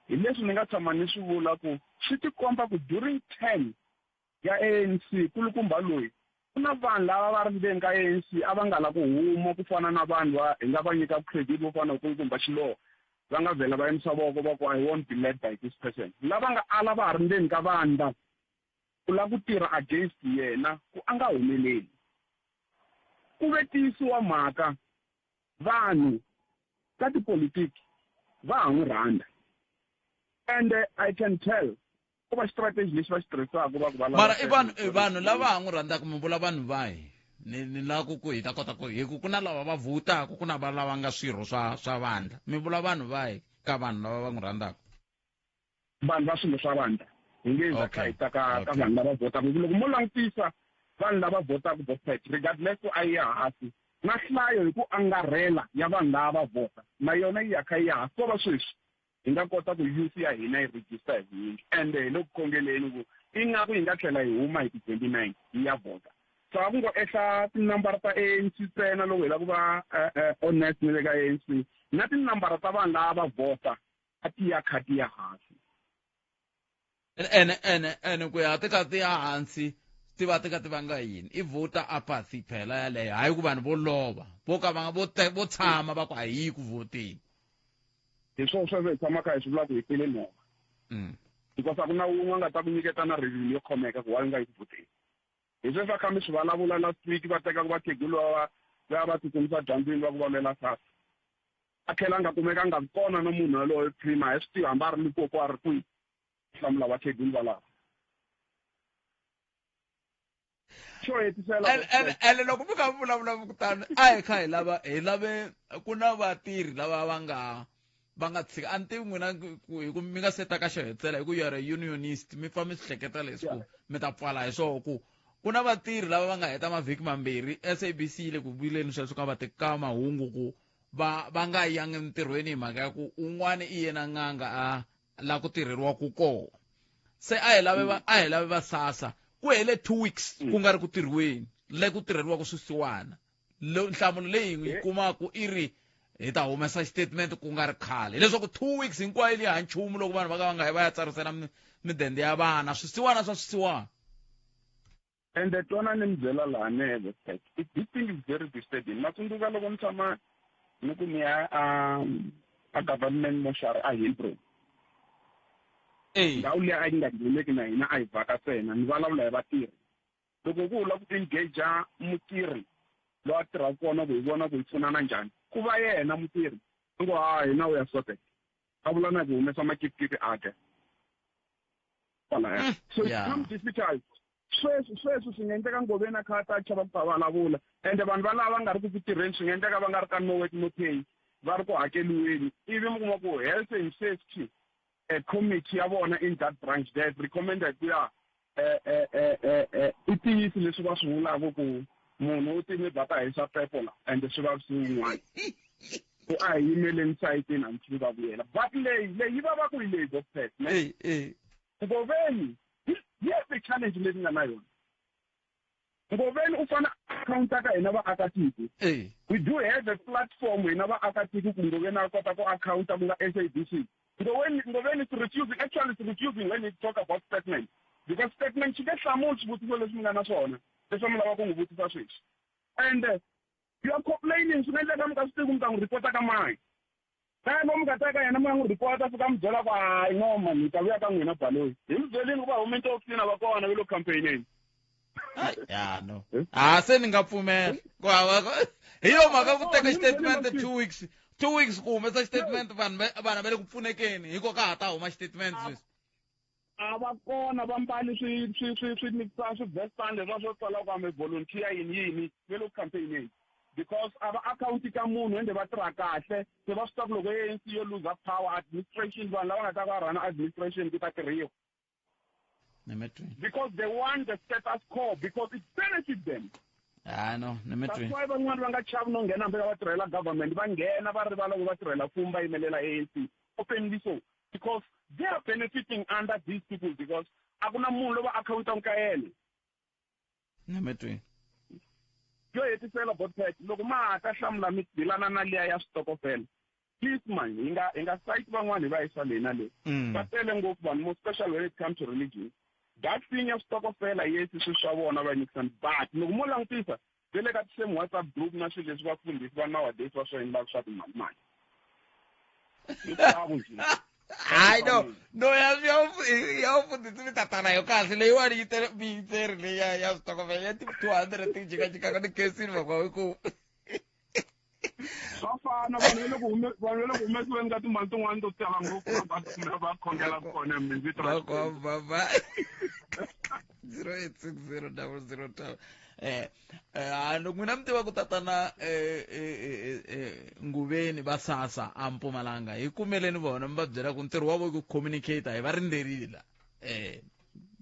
Hi leswi ni nga tshama ni swi vula ku swi tikomba ku during term ya ANC kulukumba loyi ku na vanhu lava va ri ndzeni ka ANC a va nga la ku huma ku fana na vanhu va hi nga va nyika credit vo fana na kulukumba Xilowa va nga vhela va yimisa voko va ku I won't be led by this person. Lava nga ala va ha ri ndzeni ka vandla ku lava ku tirha against yena ku a nga humeleli. Ku ve tiyisiwa mhaka vanhu ka tipolitiki va ha n'wi rhandza and I can tell ku va strategy lexi va xi tirhisaka va ku va mara i vanhu i vanhu lava ha n'wi rhandzaka mi vula vanhu vahi ni ni lava ku ku hi ta kota ku hi ku ku na lava va vhotaka ku na va lava nga swirho swa swa vandla mi vula vanhu vahi ka vanhu lava va n'wi rhandzaka. Vanhu va swilo swa vandla hi nge za kha hi ta ka ka vanhu lava vhotaka hi ku loko mo langutisa vanhu lava vhotaka both sides regardless ku a yi ya hansi na nhlayo hi ku angarhela ya vanhu lava va vhota na yona yi ya kha yi ya hansi ko va sweswi hi nga kota ku youth ya hina yi register hi vunyingi ende hi le ku khongeleni ku ingaku yi nga tlhela yi huma hi ti 29 yi ya vhota. So a ku ngo ehla tinambara ta ANC ntsena loko hi lava ku va honest ni le ka ANC na tinambara ta vanhu lava va vhota a ti ya kha ti ya hansi. Ene ene ene ku ya ti kha ti ya hansi ti va ti kha ti vanga yini i voter apathy phela yaleyo hayi ku vanhu vo lova vo ka va vo vo tshama va ku a hi yi ku vhoteni. Hi swona sweswo hi tshamaka hi swi vula ku hi tele nhova. Because a ku na wun'we a nga ta ku nyiketa na reason yo khomeka ku why u nga yi ku vhoteni. Hi sweswi a kha mi swi vulavula last week va teka ku vakhegula va va ya va tsutsumisa dyambyini va ku va lwela SASSA. A tlhela a nga kumeka a nga kona na munhu yaloye prima a hi swi tivi hambi a ri Limpopo a ri kwihi hlamula vakhegula valava. Xo hetisela ene loko mi kha mi vulavula kutani a hi kha hi lava hi lave ku na vatirhi lava va nga va nga tshika a ni tivi n'wina hi ku mi nga se ta ka xo hetisela hi ku you are a unionist mi pfa mi swi hleketa leswi ku mi ta pfala hi swoho ku ku na vatirhi lava va nga heta mavhiki mambirhi SABC yi le ku vileni sweswo ka va ka mahungu ku va va nga yangi entirhweni hi mhaka ya ku un'wana i yena n'anga a la ku tirheriwaku kona se a hi lave va a hi lave va SASSA ku hele 2 weeks ku nga ri ku tirhiweni le ku tirheriwaka swisiwana nhlamulo leyi hi yi kumaka i ri hi ta humesa xitatimende ku nga ri khale hileswaku 2 weeks hinkwayo liya ha nchumu loko vanhu va ka va nga yi va ya tsarisela midende ya vana swisiwana swa swisiwana. Ende twana ni mi byela laha neve this thing is very disturbing. Na tsundzuka loko ni tshama ni ku ni ya a a government moshari a Hillbrow. Ndhawu liya a yi nga ngheneki na hina a hi vhaka ntsena ni vulavula hi vatirhi. Loko ku u lava ku engage mutirhi loyi a tirhaka kona ku hi vona ku hi pfunana njhani ku va yena mutirhi a ngo ha hina we are sorted a vula na ku humesa makipikipi a dya kwalaya. So it becomes difficult. Sweswi sweswi swi nga endleka Ngoveni a kha a ta chava ku ta vulavula ende vanhu valava va nga ri ku ku tirheni swi nga endleka va nga ri ka no work no pay va ri ku hakeliweni ivi mi kuma ku health and safety committee ya vona in that branch they have recommended ku ya i tiyisi leswi va swi vulaka ku munhu u time ba ta hisa pepo la ende swi vavisi wun'wana ku a hi yimeleni sayitini until va vuyela but leyi leyi yi vava ku hi leyi Bobcat ne Ngoveni here's the challenge leyi nga na yona Ngoveni u fane accounta ka hina vaakatiko. We do have a platform hina vaakatiko ku Ngoveni a kota ku accounta ku nga SABC. Ngoveni Ngoveni is refusing actually is refusing when he talk about statement because statement xi nge hlamuli swivutiso leswi mi nga na swona leswi mi lava ku n'wi vutisa sweswi and you are complaining swi nga endleka mi nga swi tivi ku mi ta n'wi report ka mani. Kaya lomu nga ta ka yena mi ya n'wi report fika mi byela ku hayi no man hi ta vuya ka n'wina baloyi. Hi mi byelini ku va hume ntofisini va kona va le campaign-eni. Ya no. Ha se ni nga pfumela. Ku hava hi yo mhaka ku teka statement 2 weeks. 2 weeks ku humesa xitatimende, vanhu vanhu va le ku pfunekeni hiko ka ha ta huma xitatimende sweswi. A va kona va mbali swi swivestani leswiya swo tsala ku ame volunteer yini yini, ve le ku campaigneni because a va akhawunti ka munhu ende va tirha kahle. Se va swi tiva ku loko ANC yo lose power, administration, vanhu lava nga ta va rhana administration ku ta tirhiwa. Nemetweni. Because they want the status quo because it benefits them. Ah no. That's Nemetweni. why van'wani va nga chavi no nghena hambi va tirhela government, va nghena va rivala ku va tirhela mfumo, va yimelela ANC openly, so because they are benefiting under these people because a ku na munhu loyi va akhawuntaka ka yena. Nemetweni. Yo hetisela, botpet, loko ma ha ta hlamula mi dilana na liya ya switokofela, please man, hi nga site van'wani hi va yisa leyi na leyi. Va tele ngopfu vanhu, more special when it comes to religion. That thing ya switokofela, yes, swilo swa vona va nyikisana, but loko mo langutisa ve le ka ti-same WhatsApp group na swilo leswi vafundhisi va nowadays va swi endlaka swa timali mali hinkwavo nje. Hayi no, ya mfundhisi mi tatana yo kahle leyiwani yi tele miyitseri leyi ya switokofela ya ti 200 ti jikajikaka ni khensini vakwa hi ku Swa fana, vanhu va le ku vanhu va le ku humesiweni ka timali tin'wani to tala ngopfu, va khongela kona vito ra Xikwembu. Baba 0860002 loko n'wina mi tiva ku tatana Nguveni va Sasa a Mpumalanga, hi kumeleni vona mi va byela ku ntirho wa vo i ku communicate, hi va rindzerile la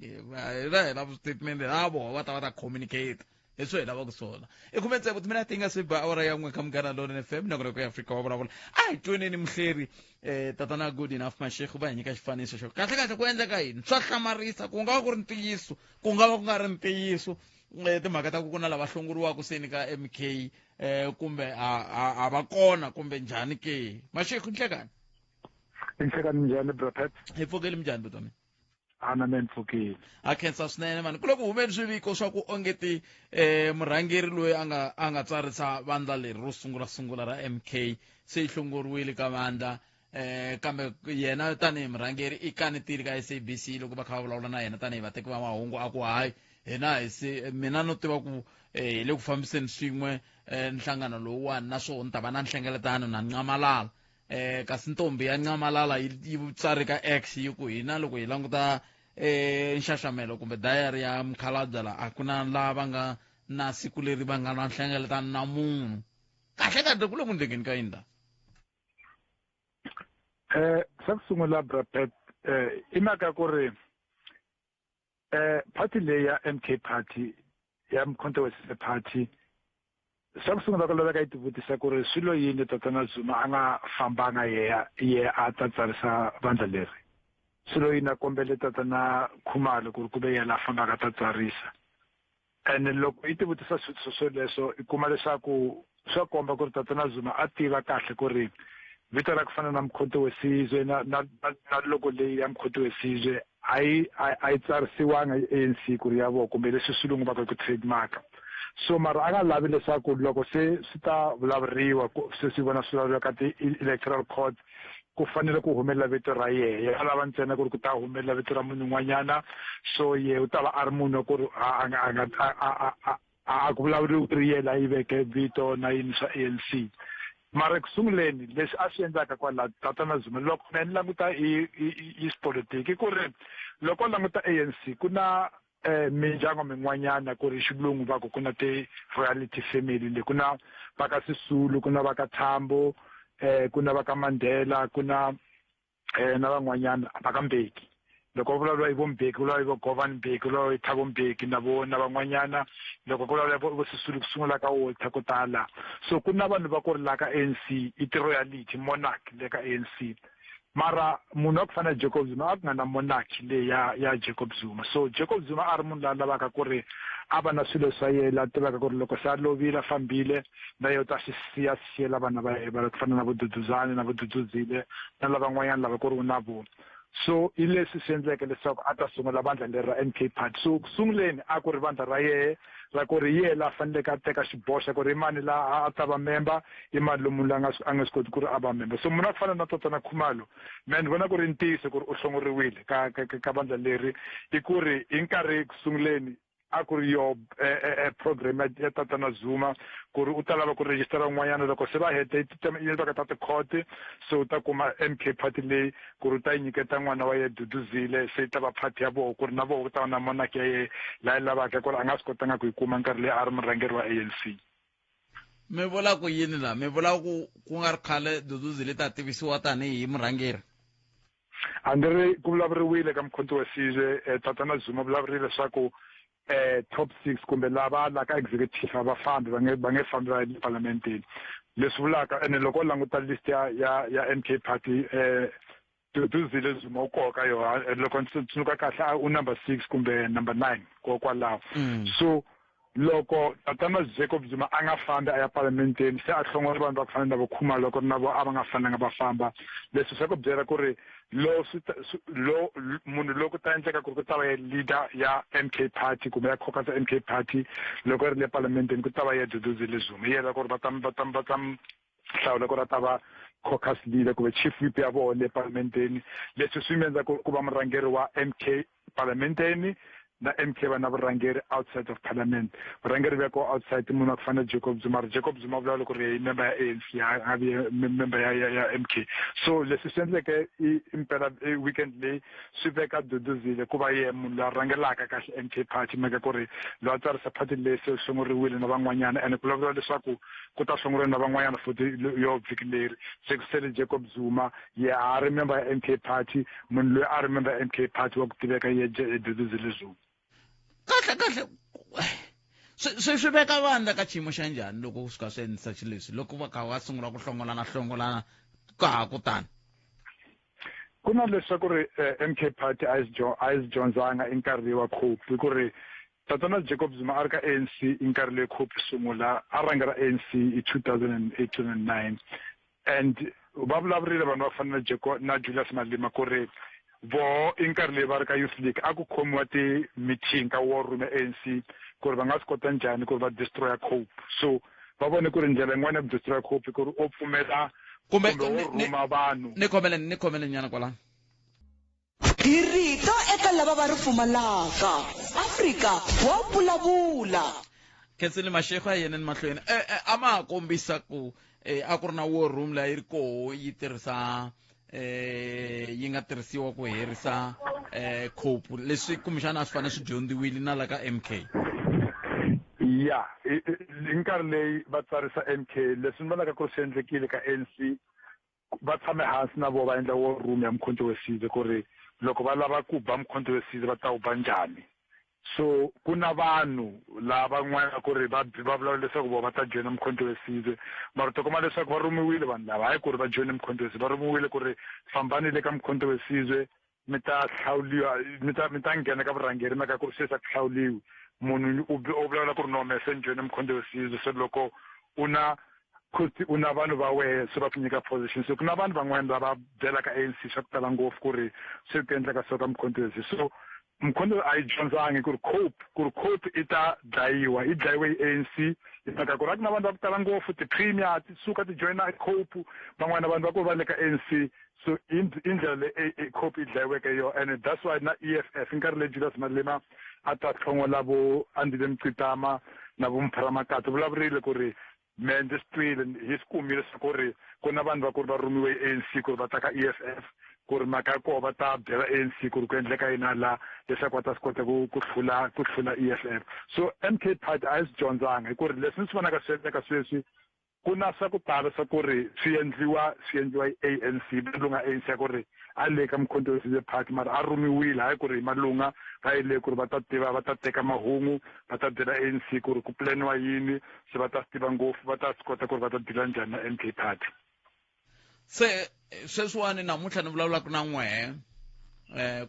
hi ra hi lava statement la voho va ta va ta communicate hi swo hi lavaka swona. I 16 timinete yi nga se ba awara ya 1 ka Munghana Lonene FM, nongonoko ya Afrika wa Vulavula. A hi tweneni muhleri tatana Good Enough Mashego va hi nyika xifaniso xo kahle kahle ku endleka yini. Swa hlamarisa, ku nga va ku ri ntiyiso, ku nga va ku nga ri ntiyiso, timhaka ta ku ku na lava hlongoriwaka seni ka MK kumbe a va kona kumbe njhani ke? Mashego, nhlekani. Nhlekani, njhani, Brapet? Hi pfukeli, minjhani butomi? Ana me ni pfukile. A khensa swinene mani. Ku le ku humeni swiviko swa ku ongeti murhangeri loyi a nga tsarisa vandla leri ro sungula sungula ra MK se yi hlongoriwile ka vandla, kambe yena tanihi murhangeri i kanetile ka SABC loko va kha va vulavula na yena tanihi vateki va mahungu, a ku hayi, hina hi se mina no tiva ku hi le ku fambiseni swin'we nhlangano lowuwani, naswona ni ta va na nhlengeletano na Nxamalala. Kasi ntombi ya Nxamalala yi tsari ka X yi ku hina loko hi languta nxaxamelo kumbe diary ya mukhalabye la, a ku na laha va nga na siku leri va nga na nhlengeletano na munhu. Kahle kahle ku le ku ndlekeni ka yini la? Xa ku sungula, Brapet, i mhaka ku ri party leyi ya MK Party, ya Mkhonto we Party, xa ku sungula ku laveka yi tivutisa ku ri swilo yini tatana Zuma a nga fambanga ye a ta tsarisa vandla leri, swilo yini a kombele tatana Khumalo ku ri ku ve yena a fambaka a ta tsarisa. Ene loko i tivutisa swivutiso swoleswo, i kuma leswaku swa komba ku ri tatana Zuma a tiva kahle ku ri vito ra ku fana na Mkhonto weSizwe na loko leyi ya Mkhonto weSizwe a yi tsarisiwanga hi ANC ku ri ya vona, kumbe leswi swilungu va ku trademark. So mara a nga lavi leswaku loko se swi ta vulavuriwa, se swi vona swi vulavuriwa ka ti-electoral court, ku fanele ku humelela vito ra yehe. A lava ntsena ku ri ku ta humelela vito ra munhu un'wanyana, so ye u ta va a ri munhu wa ku ri a nga a ku vulavuriwi ku ri yena yi veke vito na yini swa ANC. Mara eku sunguleni leswi a swi endlaka kwala tatana Zuma, loko me ni languta hi xipolitiki, ku ri loko u languta ANC ku na mindyangu min'wanyana, ku ri xilungu va ku ku na ti-royalty family le, ku na va ka Sisulu, ku na va ka Tambo, ku na va ka Mandela, ku na na van'wanyana va ka Mbeki. Loko ku vulavuriwa hi vo Mbeki, ku vulavuriwa hi vo Govan Mbeki, ku vulavuriwa hi Thabo Mbeki na vo na van'wanyana. Loko ku vulavuriwa vo Sisulu, ku sungula ka Walter ko tala. So ku na vanhu va ku ri la ka ANC i ti-royalty monarch le ka ANC. Mara munhu wa ku fana na Jacob Zuma, a ku nga na monarchy leyi ya Jacob Zuma. So Jacob Zuma a ri munhu loyi a lavaka ku ri a va na swilo swa yena, a tivaka ku ri loko se a lovile, a fambile, na yena u ta swi siya siyela vana va yena va ku fana na vo Duduzane na vo Duduzile na lavan'wanyana lava ku ri u na vona. So hi leswi swi endleke leswaku a ta sungula vandla leri ra MK Party. So ku sunguleni a ku ri vandla ra yehe, ra ku ri yehe la faneleke a teka xiboho xa ku ri i mani la a ta va member, i mani lomunhu loyi a nga swi koti ku ri a va member. So munhu a ku fana na tatana Khumalo, me ni vona ku ri ntiyiso ku ri u hlongoriwile ka vandla leri, i ku ri hi nkarhi ku sunguleni. A ku ri yo program ya Tatana Zuma ku ri u ta lava ku rejistara un'wanyana loko se va hete yi ta ti-court, se u ta kuma MK Party leyi ku ri u ta yi nyiketa n'wana wa ye Duduzile, se yi ta va party ya voho ku ri na voho ku ta va na monarch ya ye laha yi lavaka ku ri a nga swi kotanga ku yi kuma nkarhi leyi a ri murhangeri wa ANC. Mi vula ku yini laha? Mi vula ku ku nga ri khale Duduzile ta tivisiwa tanihi murhangeri? A ni ri ku vulavuriwile ka Mkhonto wa Sizwe, Tatana Zuma vulavurile leswaku top 6 kumbe lava la ka executive a va fambi, va nge fambi va ya ePalamenteni. Leswi vulaka ene loko u languta list ya MK Party, Duduzile Zuma u koho ka yona. Loko ndzi tsundzuka kahle, u number 6 kumbe number 9 kokwalaho. So loko Tatana Jacob Zuma a nga fambi a ya Palamenteni, se a hlongola vanhu va ku fana na vo Khumalo, loko ri na vo a va nga fanelanga va famba. Leswi swa ku byela ku ri lo swi lo munhu loko ta endleka ku ri ku ta va ya leader ya MK Party kumbe ya caucus ya MK Party loko ri le Palamenteni, ku ta va ya Duduzile Zuma. Yena ku ri va ta hlawula ku ri a ta va caucus leader kumbe chief whip ya vona le Palamenteni. Leswi swi endla ku va murhangeri wa MK Palamenteni, na MK va na vurhangeri outside of parliament. Vurhangeri bya ko outside munhu a ku fana na Jacob Zuma. Ri Jacob Zuma vula loko ri member ya ANC, a vi member ya MK. So leswi swi endleke i impela weekend leyi swi veka Duduzile ku va ye munhu loyi a rhangelaka kahle MK Party, mhaka ku ri loyi a tsarisa party leyi se hlongoriwile na van'wanyana, ene ku vulavuriwa leswaku ku ta hlongoriwa na van'wanyana futhi yo vhiki leri. Se ku sele Jacob Zuma, ye a ri member ya MK Party. Munhu loyi a ri member ya MK Party wa ku tiveka ye Duduzile Zuma. Kahle kahle, swi veka vandla ka xiyimo xa njhani loko ku suka swi endlisa xileswi, loko va kha va sungula ku hlongolana hlongolana ka ha ku tani? Ku na leswaku ri MK Party a yi swi dyondzanga i nkarhi wa Cope, hi ku ri Tatana Jacob Zuma a ri ka ANC i nkarhi leyi Cope sungula, a rhangela ANC hi 2008, 2009, and va vulavurile vanhu va fana na Jacob na Julius Malema ku ri voho i nkarhi leyi va ri ka Youth League a ku khomiwa ti-meeting ka war room ya ANC ku ri va nga swi kota njhani ku ri va destroya Cope. So va vone ku ri ndlela yin'wana ya ku destroya Cope ku ri o pfumela kumbe kumbe wo rhuma vanhu. Ni khomele nyana kwalano. Hi rito eka lava va ri pfumalaka, Afrika wa vulavula. Khensile Mashego, a yeneni mahlweni. A ma ha kombisa ku a ku ri na war room leyi yi ri koho yi tirhisa yi nga tirhisiwa ku herisa Cope, leswi kumbexana a swi fanele swi dyondziwile na la ka MK. Ya, hi nkarhi leyi va tsarisa MK, leswi ni vonaka ku ri swi endlekile ka ANC, va tshame hansi na vona va endla war room ya Mkhonto we Sizwe ku ri loko va lava ku ba Mkhonto we Sizwe va ta wu ba njhani. So ku na vanhu lava van'wana ku ri va vulavula leswaku vona va ta joyina Mkhonto we Sizwe, mara to kuma leswaku va rhumiwile vanhu lava, hayi ku ri va joyine Mkhonto we Sizwe, va rhumiwile ku ri fambani le ka Mkhonto we Sizwe, mi ta hlawuliwa, mi ta nghena ka vurhangeri, mhaka ku ri sweswi a ku hlawuliwi munhu. U vulavula ku ri no, me se ni joyine Mkhonto we Sizwe. So loko u na cost, u na vanhu va wehe, se va ku nyika position. So ku na vanhu van'wana lava byelaka ANC swa ku tala ngopfu ku ri se ku endleka so ka Mkhonto we Sizwe. So Mkhonto a yi dyondzangi ku ri Cope i ta dlayiwa, yi dlayiwe hi ANC, hi mhaka ku ri a ku na vanhu va ku tala ngopfu, ti-premier ti suka ti joyina Cope, van'wana vanhu va ku va le ka ANC. So i ndlela leyi Cope yi dlayiweke yo, and that's why na EFF nkarhi leyi Julius Malema a ta hlongola vo Andile Mngxitama na vo Mpho Ramakatsa, vulavurile ku ri me ndzi swi twile, hi swi kumile swa ku ri ku na vanhu va ku ri va rhumiwe hi ANC ku ri va ta ka EFF, ku ri mhaka ya koho va ta byela ANC ku ri ku endleka yini la, leswaku va ta swi kota ku hlula EFF. So MK Party a yi swi dyondzanga, hi ku ri leswi ni swi vonaka swi endleka sweswi, ku na swa ku tala swa ku ri swi endliwa hi ANC, malunga ANC ya ku ri a le ka Mkhonto we Sizwe Party, mara a rhumiwile, hayi ku ri hi malunga va yi le ku ri va ta tiva, va ta teka mahungu, va ta byela ANC ku ri ku planiwa yini, se va ta swi tiva ngopfu, va ta swi kota ku ri va ta dila njhani na MK Party. Se sweswiwani namuntlha ni vulavulaka na n'wehe,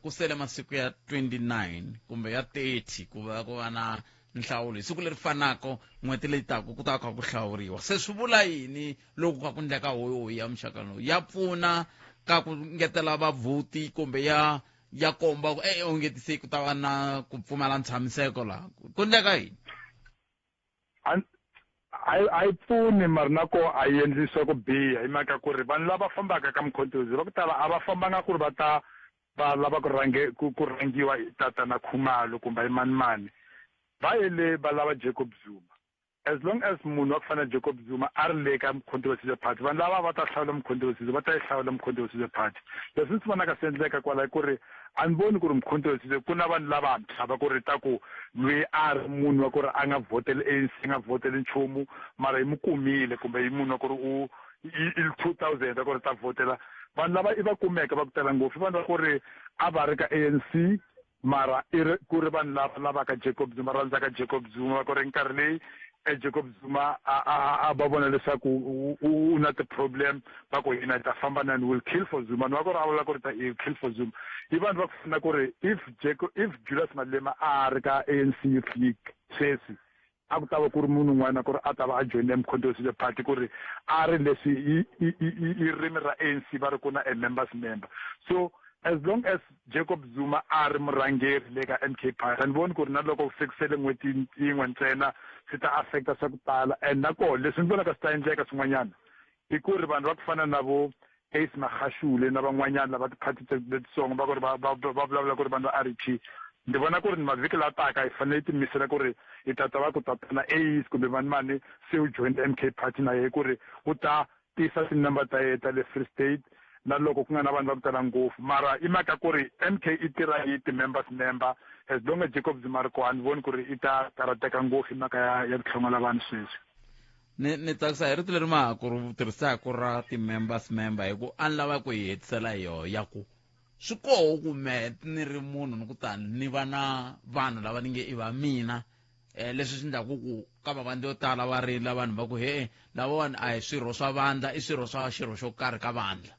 ku sele masiku ya 29 kumbe ya 30 ku va na nhlawulo. Hi siku leri fanaka n'hweti leyi taka ku ta kha ku hlawuriwa. Se swi vula yini loko ka ku endleka hoyihoyi ya muxaka lowu? Ya pfuna ka ku ngetela vavhoti kumbe ya komba ku e onge se ku ta va na ku pfumala ntshamiseko laha ku endleka yini? A yi pfuni, mara na ko a yi endlisiwa ku biha, hi mhaka ku ri vanhu lava fambaka ka Mkhonto va ku tala a va fambanga ku ri va ta va lava ku rhangiwa hi Tatana Khumalo kumbe hi mani mani. Va ye le va lava Jacob Zuma. As long as munhu wa ku fana na Jacob Zuma a ri le ka Mkhonto we Sizwe Party, vanhu lava va ta hlawula Mkhonto we Sizwe, va ta yi hlawula Mkhonto we Sizwe Party. Leswi ni swi vonaka swi endleka kwala i ku ri a ni voni ku ri Mkhonto we Sizwe ku na vanhu lavantshwa va ku ri ta ku lweyi a ri munhu wa ku ri a nga vhoteli ANC, a nga vhoteli nchumu mara hi mu kumile kumbe i munhu wa ku ri u i 2000 ta ku ri ta vhotela. Vanhu lava i va kumeke va ku tala ngopfu i vanhu va ku ri a va ri ka ANC mara i ri ku ri vanhu lava lavaka Jacob Zuma, rhandzaka Jacob Zuma, va ku ri nkarhi leyi e Jacob Zuma a a a va vona leswaku u na ti-problem, va ku hina hi ta famba na will kill for Zuma. Ni va ku ri a vula ku ri ta i kill for Zuma. I vanhu va ku fana ku ri if Jacob, if Julius Malema a ri ka ANC Youth League sweswi, a ku ta va ku ri munhu un'wana ku ri a ta va a joyine Mkhonto we Sizwe Party, ku ri a ri leswi i ririmi ra ANC va ri ku na a members member. So as long as Jacob Zuma a ri murhangeri le ka MK Party, a ni voni ku ri na loko se ku sele n'hweti yin'we ntsena swi ta affecta swa ku tala. And nakoho leswi ni vonaka swi ta endleka swin'wanyana i ku ri vanhu va ku fana na vo Ace Magashule na van'wanyana lava tiphati letitsongo va ku ri va va va vulavula ku ri vanhu va RET, ndzi vona ku ri ni mavhiki la taka hi fanele hi tiyimisela ku ri hi ta twa va ku tatana Ace kumbe mani mani se u joined MK Party na yehe ku ri u ta tisa tinumber ta yehe ta le Free State na loko ku nga na vanhu va ku tala ngopfu. Mara i mhaka ku ri MK i tirha hi ti-members member, as long as Jacob Zuma ri kona a ni voni ku ri i ta karhateka ngopfu hi mhaka ya ya ku hlongola vanhu sweswi. Ni tsakisa hi rito leri ma ha ku ri tirhisaka ra ti-members member, hi ku a ni lava ku hi hetisela hi yoho ya ku swi koho ku me ni ri munhu ni ku tani ni va na vanhu lava ni nge i va mina, leswi swi endlaku ku ka mavandla yo tala va rila vanhu va ku he lavawani a hi swirho swa vandla, i swirho swa xirho xo karhi ka vandla.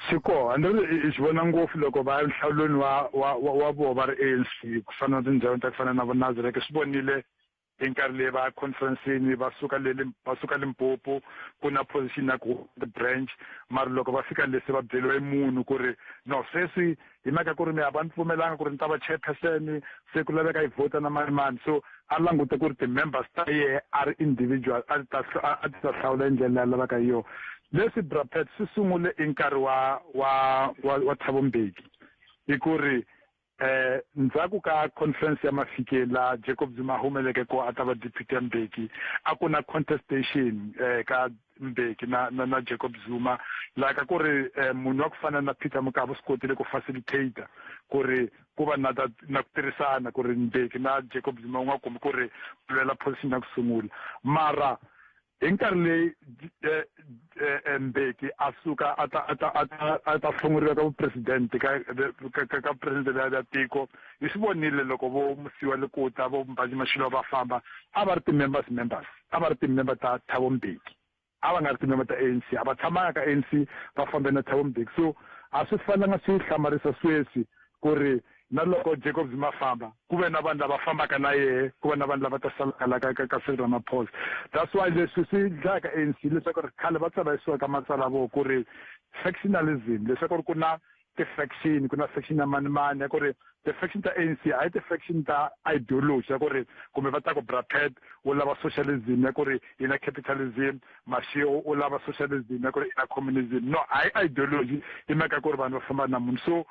Swi koho, a ni ri i swi vona ngopfu loko va ya nhlawulweni wa wa wa wa voho va ri ANC, ku fana na tindhawini ta ku fana na vo Nasrec, swi vonile hi nkarhi leyi va conference-ini va suka le va suka Limpopo ku na position ya ku branch, mara loko va fika le se va byeriwa hi munhu ku ri no sweswi hi mhaka ku ri mi a va ni pfumelanga ku ri ni ta va chairperson, se ku laveka yi vhota na mani mani. So a langute ku ri ti-members ta yehe a ri individual a ti ta a ti ta hlawula hi ndlela leyi a lavaka hi yona. Leswi Brapet swi sungule i nkarhi wa wa wa wa Thabo Mbeki, i ku ri ndzhaku ka conference ya Mafikeng la Jacob Zuma humeleke ko a ta va deputy ya Mbeki, a ku na contestation ka Mbeki na na na Jacob Zuma, la ka ku ri munhu wa ku fana na Peter Mokaba swi kotile ku facilitate ku ri ku va na na ku tirhisana ku ri Mbeki na Jacob Zuma u nga kumi ku ri lwela position ya ku sungula. Mara hi nkarhi leyi Mbeki a suka a ta a ta a ta a ta hlongoriwa ka vupresidente ka ka ka presidente ya tiko, hi swi vonile loko vo Mosiuoa Lekota vo Mbaji Mashilo va famba, a va ri ti-members members, a va ri ti-member ta Thabo Mbeki, a va nga ri ti-member ta ANC, a va tshamanga ka ANC, va fambe na Thabo Mbeki. So a swi fanelanga swi hlamarisa sweswi ku ri na loko Jacob Zuma famba ku ve na vanhu lava fambaka na yehe, ku va na vanhu lava ta salaka la ka ka ka Cyril Ramaphosa. That's why leswi swi dlayaka ANC leswaku ri khale va tsala yisiwa ka matsalwa vo ku ri factionalism, leswaku ri ku na ti-faction, ku na faction ya mani mani, ya ku ri ti-faction ta ANC a hi ti-faction ta ideology ya ku ri kumbe va ta ku Brapet u lava socialism ya ku ri yina capitalism, Mashego u lava socialism ya ku ri yina communism. No, a hi ideology, i mhaka ku ri vanhu va famba na munhu. So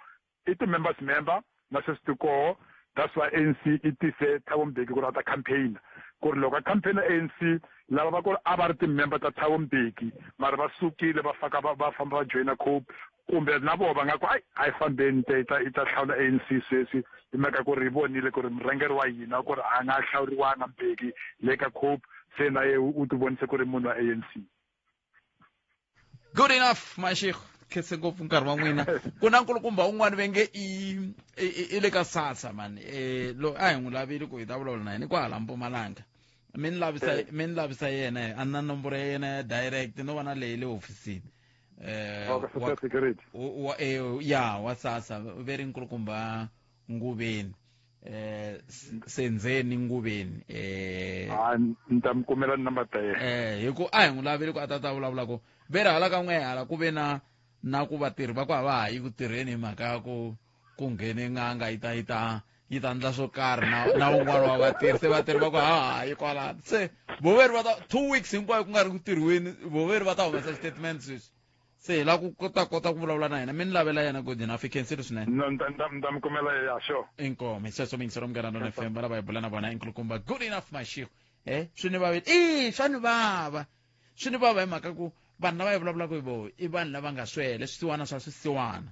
i ti-members member na sweswi ti koho. That's why ANC i tise Thabo Mbeki ku ri a ta campaign, ku ri loko a campaign ANC lava va ku ri a va ri ti-member ta Thabo Mbeki mara va sukile va faka va va famba va joyina COPE, kumbe na voho va nga ku ai a hi fambeni ta i ta hlawula ANC sweswi, hi mhaka ku ri hi vonile ku ri murhangeri wa hina ku ri a nga hlawuriwanga Mbeki le ka COPE, se na ye u ti vonise ku ri munhu wa ANC. Good enough, Mashego, khense ngopfu nkarhi wa n'wina. Ku na nkulukumba un'wana ve nge i le ka SASSA mani, lo a hi n'wi lavile ku hi ta vulavula na yena kwala Mpumalanga, mi ni lavisa mi ni lavisa yena, a na nomboro ya yena ya direct no va na leyi le hofisini. Wa ya wa SASSA ve ri nkulukumba Nguveni, Senzeni Nguveni. Ni ta mi kumela number ta yena. Hi ku a hi n'wi lavile ku a ta ta vulavula ku ve ri hala ka n'we hala ku ve na na ku vatirhi va ku a va ha yi ku tirheni hi mhaka ya ku ku nghene n'anga yi ta yi ta yi ta endla swo karhi na na un'wana wa vatirhi, se vatirhi va ku ha ha yi kwalano, se voveri va ta 2 weeks hinkwayo ku nga ri ku tirhiweni, voveri va ta humesa statement sweswi. Se hi lava ku kota kota ku vulavula na yena, mi ni lavela yena Good Enough. I khensile swinene. No, ni ta mi kumela ya sure. Inkomu. Hi sweswo miyingiselo Munghana Lona FM, va lava hi bula na vona inkulukumba Good Enough Mashego. Swi ni vavile. I swa ni vava. Swi ni vava hi mhaka ku vanhu lava hi vulavulaka hi voho i vanhu lava nga swele, swisiwana swa swisiwana.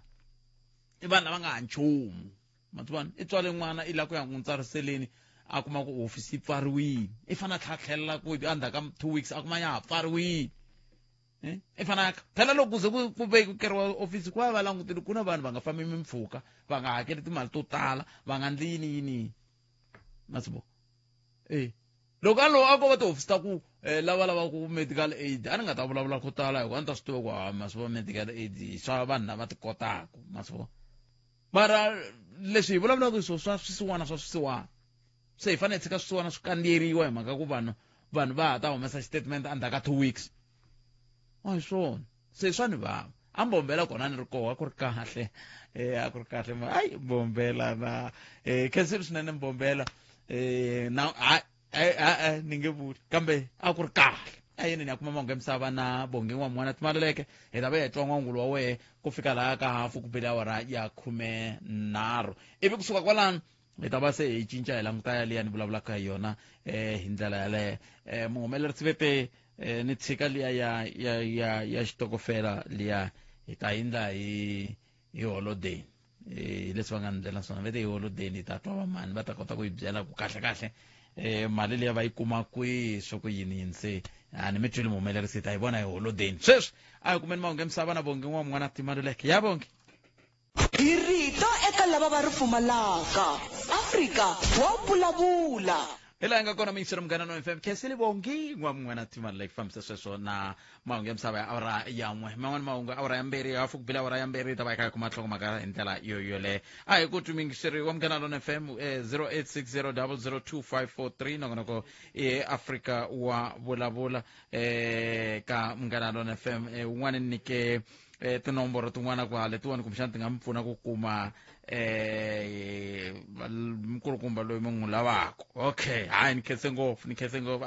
I vanhu lava nga ha nchumu. Ma swi vona? I tswale n'wana i lava ku ya n'wi tsariseleni, a kuma ku hofisi yi pfariwile. I fanele a tlhela a tlhelela ku endzhaku ka 2 weeks a kuma ya ha pfariwile. I fanaka phela loko ku ze ku vekeriwa ofisi ku va va langutile ku na vanhu va nga fambi mimpfhuka, va nga hakeli timali to tala, va nga ndli yini yini. Ma swi vona? Loko a lowu a ko va tihofisi ta ku lava lavaka medical aid, a ni nga ta vulavula ko tala hikuva a ni ta swi tiva ku ha ma swi vona medical aid swa vanhu lava ti kotaka, ma swi vona. Mara leswi hi vulavulaka hi swona swa swisiwana swa swisiwana. Se hi fanele hi tshika swisiwana swi kandziyeriwa hi mhaka ku vanhu va ha ta humesa xitatimende endzhaku ka 2 weeks. A hi swona. Se swa ni vava. A Mbombela kona ni ri koho, a ku ri kahle. A ku ri kahle. Ai, Mbombela na. Khensile swinene Mbombela. Na, a, a, a, a, ni nge vuli. Kambe a ku ri kahle. A yini ni ya kuma mahungu ya misava na Bongi N'wamwana Timaluleke. Hi ta va hi twa n'wangulo wa wehe ku fika laha ka hafu ku bile awara ya 13. Ivi kusuka kwalano hi ta va se hi cinca hi languta ya liya ni vulavulaka hi yona hi ndlela yaleyo. Muhumelerisi vete ni tshika liya ya xitokofela liya hi ta endla hi holiday. Leswi va nga ni ndlela swona vete hi holiday hi ta twa va mani va ta kota ku yi byela ku kahle kahle mali liya va yi kuma kwihi swa ku yini yini. Se a ni mi twile muhumelerisi, hi ta yi vona hi holiday. Sweswi a hi kumeni mahungu ya misava na Bongi N'wamwana Timaluleke. Ya Bongi. Hi rito eka lava va ri pfumalaka. Afrika wa vulavula. Hi laha hi nga kona miyingiselo Munghana Lonene FM. Khensile Bongi N'wamwana Timaluleke fambisa sweswo na mahungu ya misava ya awara ya 1. Man'wani mahungu awara ya 2, hafu ku bile awara ya 2 hi ta va hi kha hi kuma nhlokomhaka hi ndlela yo yoleyo. A hi ku twi miyingiseri wa Munghana Lonene FM, zero eight six zero double zero two five four three. Nongonoko i Afrika wa vulavula, ka Munghana Lonene FM. Wun'wani ni nyike tinomboro tin'wana ku hala letiwani kumbexana ti nga mi pfuna ku kuma nkulukumba loyi mi n'wi lavaka. Okay, hayi ni khense ngopfu, ni khense ngopfu.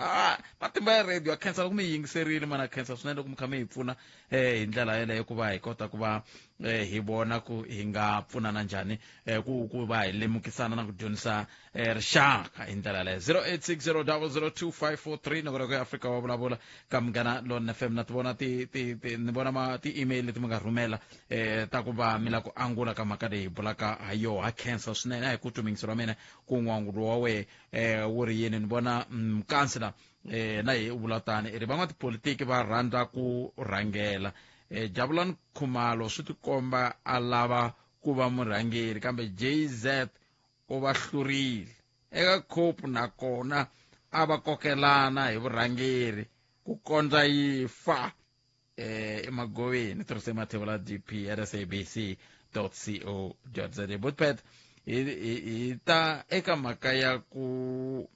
Matimba ya radio a khensa loko mi yi yingiserile, mana khensa swinene loko mi kha mi hi pfuna hi ndlela yeleyo ku va hi kota ku va hi vona ku hi nga pfunana njhani ku va hi lemukisana na ku dyondzisa rixaka hi ndlela yaleyo. Zero eight six zero double zero two five four three, nongonoko ya Afrika wa vulavula ka Munghana Lonene FM. Na ti vona ti, ti, ti, ni vona ma ti-email leti mi nga rhumela ta ku va mi lava ku angula ka mhaka leyi hi bulaka ha yona. Ha khensa swinene. A hi ku twi muyingiseri wa mina ku n'wangulo wa wehe wu ri yini. Ni vona kansela na ye u vula tani, i ri van'watipolitiki va rhandza ku rhangela. Jabulani Khumalo swi tikomba a lava ku va murhangeri, kambe JZ u va hlurile eka COPE, nakona a va kokelana hi vurhangeri ku kondza yi fa emagoveni. Tirhise mathevula D P at S A B C dot C O dot Z A. Botpet, hi ta eka mhaka ya ku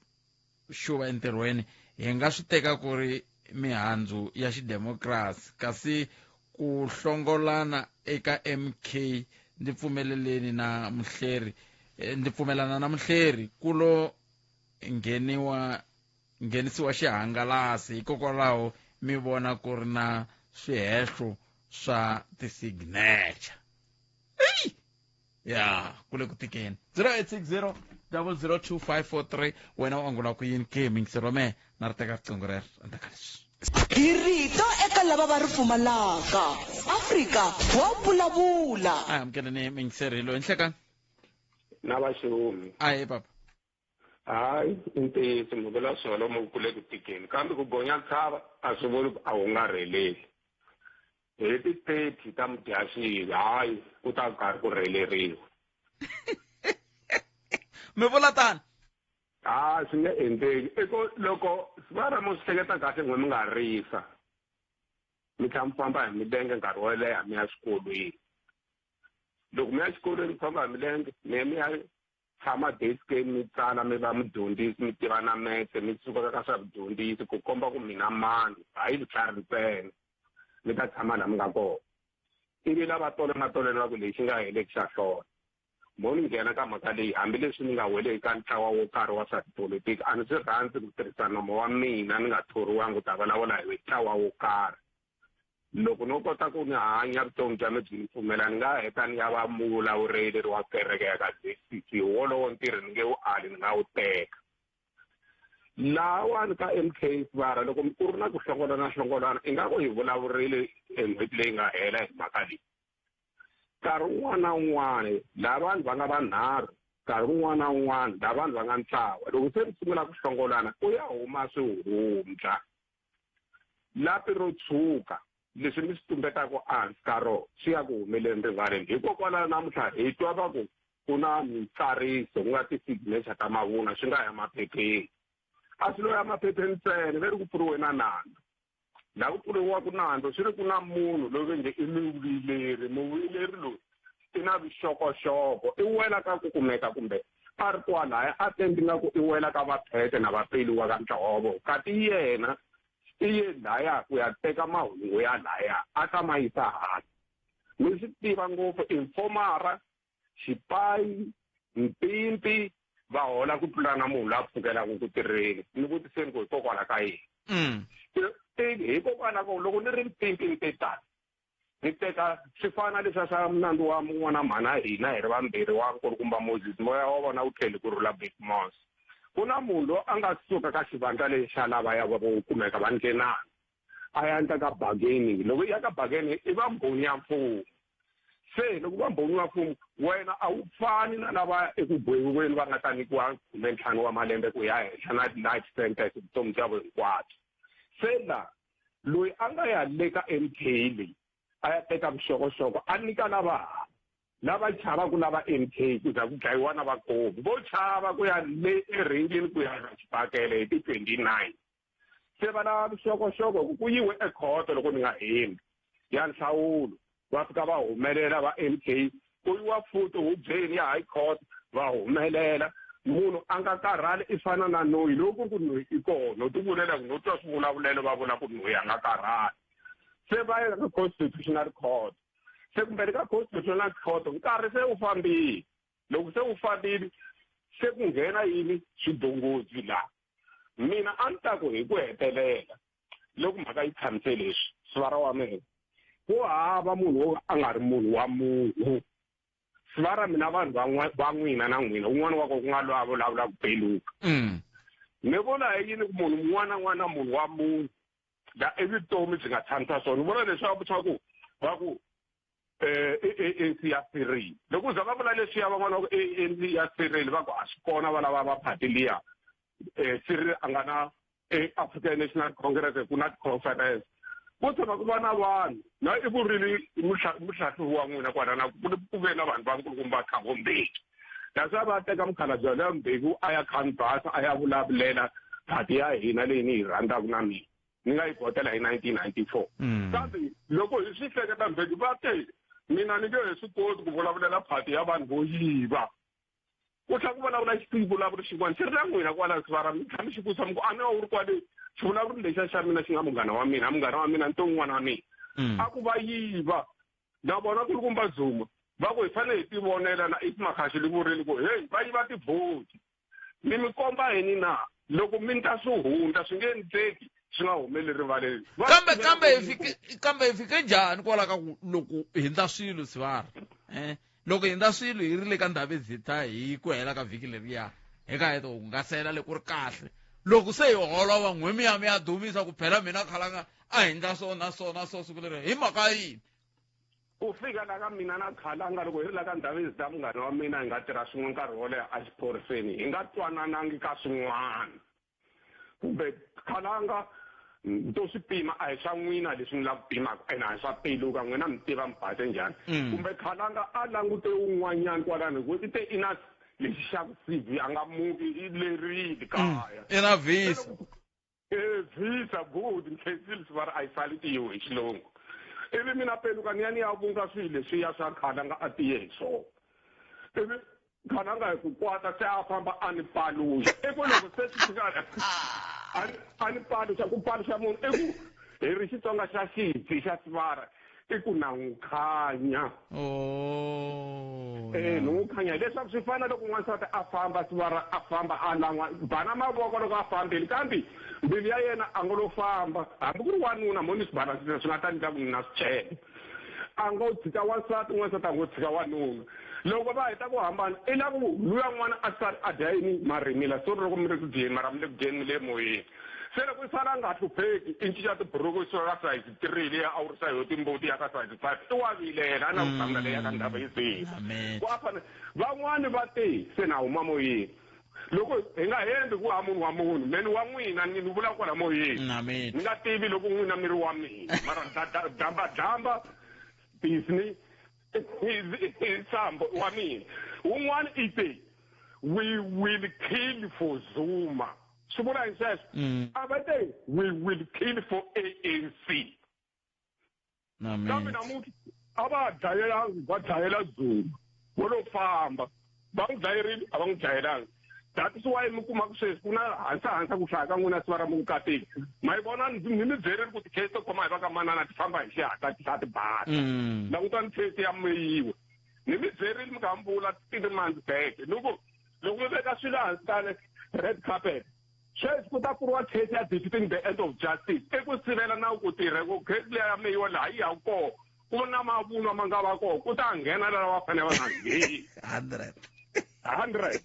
xuva entirhweni, hi nga swi teka ku ri mihandzu ya xidemokirasi, kasi ku hlongolana eka MK ndzi pfumeleleni na muhleri, ndzi pfumelana na muhleri ku lo nghenisiwa xihangalasi, hikokwalaho mi vona ku ri na swihehlo swa ti-signature. Ei! Ya, ku le ku tikeni. Zero eight six zero double zero two five four three. Wena u angula ku yini ke miyingiseri wa mehe? Na ri teka riqingho rero endzhaku ka leswi. Hi rito eka lava va ri pfumalaka. Afrika wa vulavula. A hi amukeleni miyingiseri loyi. Nhlekani. Na va xihumi. Ahee papa. Hayi, i ntiyiso mi vula swona lomu ku le ku tikeni, kambe ku gonya ntshava a swi vuli ku a wu nga rheleli. Hi ti 30 ta Mudyaxihi, hayi, ku ta karhi ku rheleriwa. Mi vula tani? Ha, swi nge endleki. I ku loko va ra mo swi hleketa kahle n'we mi nga risa, mi tlhela mi famba hi milenge nkarhi wo leha mi ya xikolweni. Loko mi ya xikolweni mi famba hi milenge, mi ya mi ya tshama deskeni mi tsala, mi va mudyondzisi, mi tiva na metse, mi suka ka swa vudyondzisi ku komba ku mina mani, hayi vutlhari ntsena, mi ta tshama laha mi nga kona. Ivi lava tolo na tolo va ku lexi nga heleki xa hlona. Mo ni nghena ka mhaka leyi, hambileswi ni nga weleki ka ntlawa wo karhi wa swa tipolitiki, a ni swi rhandzi ku tirhisa nomo wa mina ni nga thoriwangi ku ta vulavula hi ntlawa wo karhi. Loko no kota ku ni hanya vutomi bya mi byi ni pfumela, ni nga heta ni ya va muvulavuleri wa kereke ya ka ZCC. Wolowo ntirho ni nge wu ali, ni nga wu teka. Lawani ka MK Sibara, loko ku ri na ku hlongolana hlongolana, ingaku hi vulavurile en'hweti leyi nga hela hi mhaka leyi. Nkarhi wun'wana na wun'wana laha vanhu va nga vanharhu, nkarhi wun'wana na wun'wana laha vanhu va nga ntlawa, loko se mi sungula ku hlongolana, ku ya huma swihundla. Lapi ro tshuka leswi mi swi tumbetaka ehansi ka rona swi ya ku humeleni rivaleni. Hikokwalaho namuntlha hi twa va ku ku na mintsariso, ku nga ti-signature ta mavunwa, swi nga ya maphepheni. A swi lo ya maphepheni ntsena, ve ri ku pfuriwe na nandzu. Laha ku pfuriwaka nandzu swi ri ku na munhu loyi ve nge i muvileri, muvileri loyi i na vuxokoxoko, i wela ka ku kumeka kumbe a ri kwalaya a tendi nga ku i wela ka vaphete na vapeliwa ka Ntlhovo, kati yena i ye laya ku ya teka mahungu ya laya a ta ma yisa hala. Mi swi tiva ngopfu informara, xipayi, mpimpi va hola ku tlula na munhu loyi a pfukelaka ku tirheni. Ni vutiseni ku hikokwalaho ka yini? Hikokwalaho loko ni ri mpimpi ni te tani, ni teka swi fana leswiya swa nandzu wa n'wana mhana hina hi ri vambirhi wa nkulukumba Moses, moya wa vona wu tlhele ku rhula Big Mos. Ku na munhu loyi a nga suka ka xivandla lexi xa lavaya va vo kumeka va ndlenana, a ya endla ka bargaining. Loko i ya ka bargaining i va mbhoni ya mfumo. Se loko va mbhoni ya mfumo, wena a wu fani na lava eku gweviweni va nga ta nyikiwa 15 wa malembe ku ya henhla na life sentence vutomi bya vo hinkwabyo. Se la loyi a nga ya le ka MK leyi a ya teka vuxokoxoko a nyika lava chavaka lava MK ku za ku dlayiwa na vakovi, vo chava ku ya le erhingini ku ya xibakele hi ti 29. Se va lava vuxokoxoko ku ku yiwe ekhoto loko ni nga hembi ya nhlawulo, va fika va humelela va MK, ku yiwa futhi hubyeni ya high court va humelela. Munhu a nga karhali i fana na noyi, loko ku ri ku noyi i kona, u ti vulela ku no twa swivulavulelo va vula ku noyi a nga karhali. Se va ya ka constitutional court, se kumbe le ka constitutional court nkarhi se wu fambile. Loko se wu fambile se ku nghena yini swidongodzi laha. Mina a ni ta ku hi ku hetelela loko mhaka yi tshamise leswi, sivara wa mina, ku hava munhu wo a nga ri munhu wa munhu. Sivara mina vanhu va n'wina na n'wina, un'wana wa ko ku nga loyi a vulavulaka ku peluka. Ni vona hi yini ku munhu un'wana na un'wana na munhu wa munhu la i vutomi byi nga tshamisa swona. Ni vona leswaku swa ku va ku ANC ya Cyril. Loko za va vula leswiya van'wana va ku ANC ya Cyril, va ku a swi kona va lava va phati liya. Cyril a nga na African National Congress ku na conference. Ku tshama ku va na vanhu na i vurile muhlahluvi wa n'wina kwala na ku ve na vanhu va nkulukumba Thabo Mbeki. Leswi va teka mukhalabye loyi Mbeki a ya canvas a ya vulavulela phati ya hina leyi ni yi rhandzaka na mina. Ni nga yi vhotela hi 1994. Kambe loko hi swi hleketa Mbeki va te mina ni nge he swi koti ku vulavulela phati ya vanhu vo yiva. Ku tlhela ku vulavula xivulavuri xin'wana xi ri na n'wina kwala Sivara, mi tlhela mi xi vutisa mi ku a ni wu ri kwale xivulavuri lexiya xa mina xi nga munghana wa mina, munghana wa mina ni to un'wana wa mina. A ku va yiva. Na vona kulukumba Zuma va ku hi fanele hi tivonela na If Makhashi li vurile ku hey va yiva tivhoti. Mi mi komba yini na loko mi ta swi hundza swi nge endleki swi nga humeleli rivaleni. Kambe hi fike njhani kwala ka ku loko hi ndla swilo Sivara? Loko hi ndla swilo hi ri le ka Ndhavezitha hi ku hela ka vhiki leriya, hi ka heta ku nga sela le ku ri kahle. Loko se hi holova n'we mi ya mi ya dumisa ku phela mina khalanga a hi ndla so na so na so siku leri hi mhaka yini? Ku fika la ka mina na khalanga loko hi ri la ka Ndhavezitha munghana wa mina hi nga tirha swin'we nkarhi wo leha exiphoriseni, hi nga twananangi ka swin'wana. Kumbe khalanga to swi pima a hi swa n'wina leswi ni lava ku pimaka ene a hi swa peluka, n'wina mi tiva mi base njhani. Kumbe khalanga a langute wun'wanyani kwalano ku i te i na lexi xa ku CV a nga muki i lerile kaya. I na visa. Visa good nkhensile swi va ri a yi sali tiyiwe hi xilungu. Ivi mina peluka ni ya ni ya vunga swilo leswiya swa khalanga a tiye hi swona. Ivi khalanga hi ku kwata se a famba a ni paluxa. I ku loko se swi fika a ni paluxa, ku paluxa munhu i ku hi ri Xitsonga xa xidzi xa Sivara. I ku na n'wi khanya. Oh. Ni n'wi khanya leswaku swi fana loko n'wansati a famba sivara a famba a lan'wa bana mavoko loko a fambile kambe mbilu ya yena a ngo lo famba hambi ku ri wanuna mo ni swi balansisa swi nga ta endla ku na swi chela a ngo tshika wansati n'wansati a ngo tshika wanuna loko va heta ku hambana i la ku luya n'wana a sali a dya yini marimila sori loko mi ri ku dyeni mara mi le ku dyeni mi le moyeni se loko i sala a nga hlupheki i cinca tiburuku i suka ka size 3 leyi a wu ri size yo timbuti ya ka size 5 i wa vilela a na ku hlamula leyi ya ka ndhawu yi zile ku a fane van'wani va te se na huma moyeni loko hi nga hembi ku ha munhu wa munhu meni wa n'wina ni vula kwala moyeni ni nga tivi loko n'wina mi ri wa mina mara damba damba disney sambo wa mina wun'wana i te we will kill for Zuma swi vula yini sweswo a va te we will kill for ANC kambe namuntlha a va dlayelangi va dlayela Zuma vo lo famba va n'wi dlayerile a va n'wi dlayelangi that is why mi kuma ku sweswi ku na hansi hansi ku hlaya ka n'wina siva ra mukateki ma yi vona ni mi byerile ku ti-case to khoma hi va ka manana ti famba hi xihatla ti tlhela ti basa langutani case ya meyiwe ni mi byerile mi kha mi vula 3 months back ni ku loko mi veka swilo hansi ka red carpet sweswi ku ta pfuriwa case ya defeating the end of justice i ku sivela nawu ku tirha ku case leya ya meyiwa laha yi ya koho ku na mavunwa ma nga va koho ku ta nghena lava va fanele va nga ngheni 100 100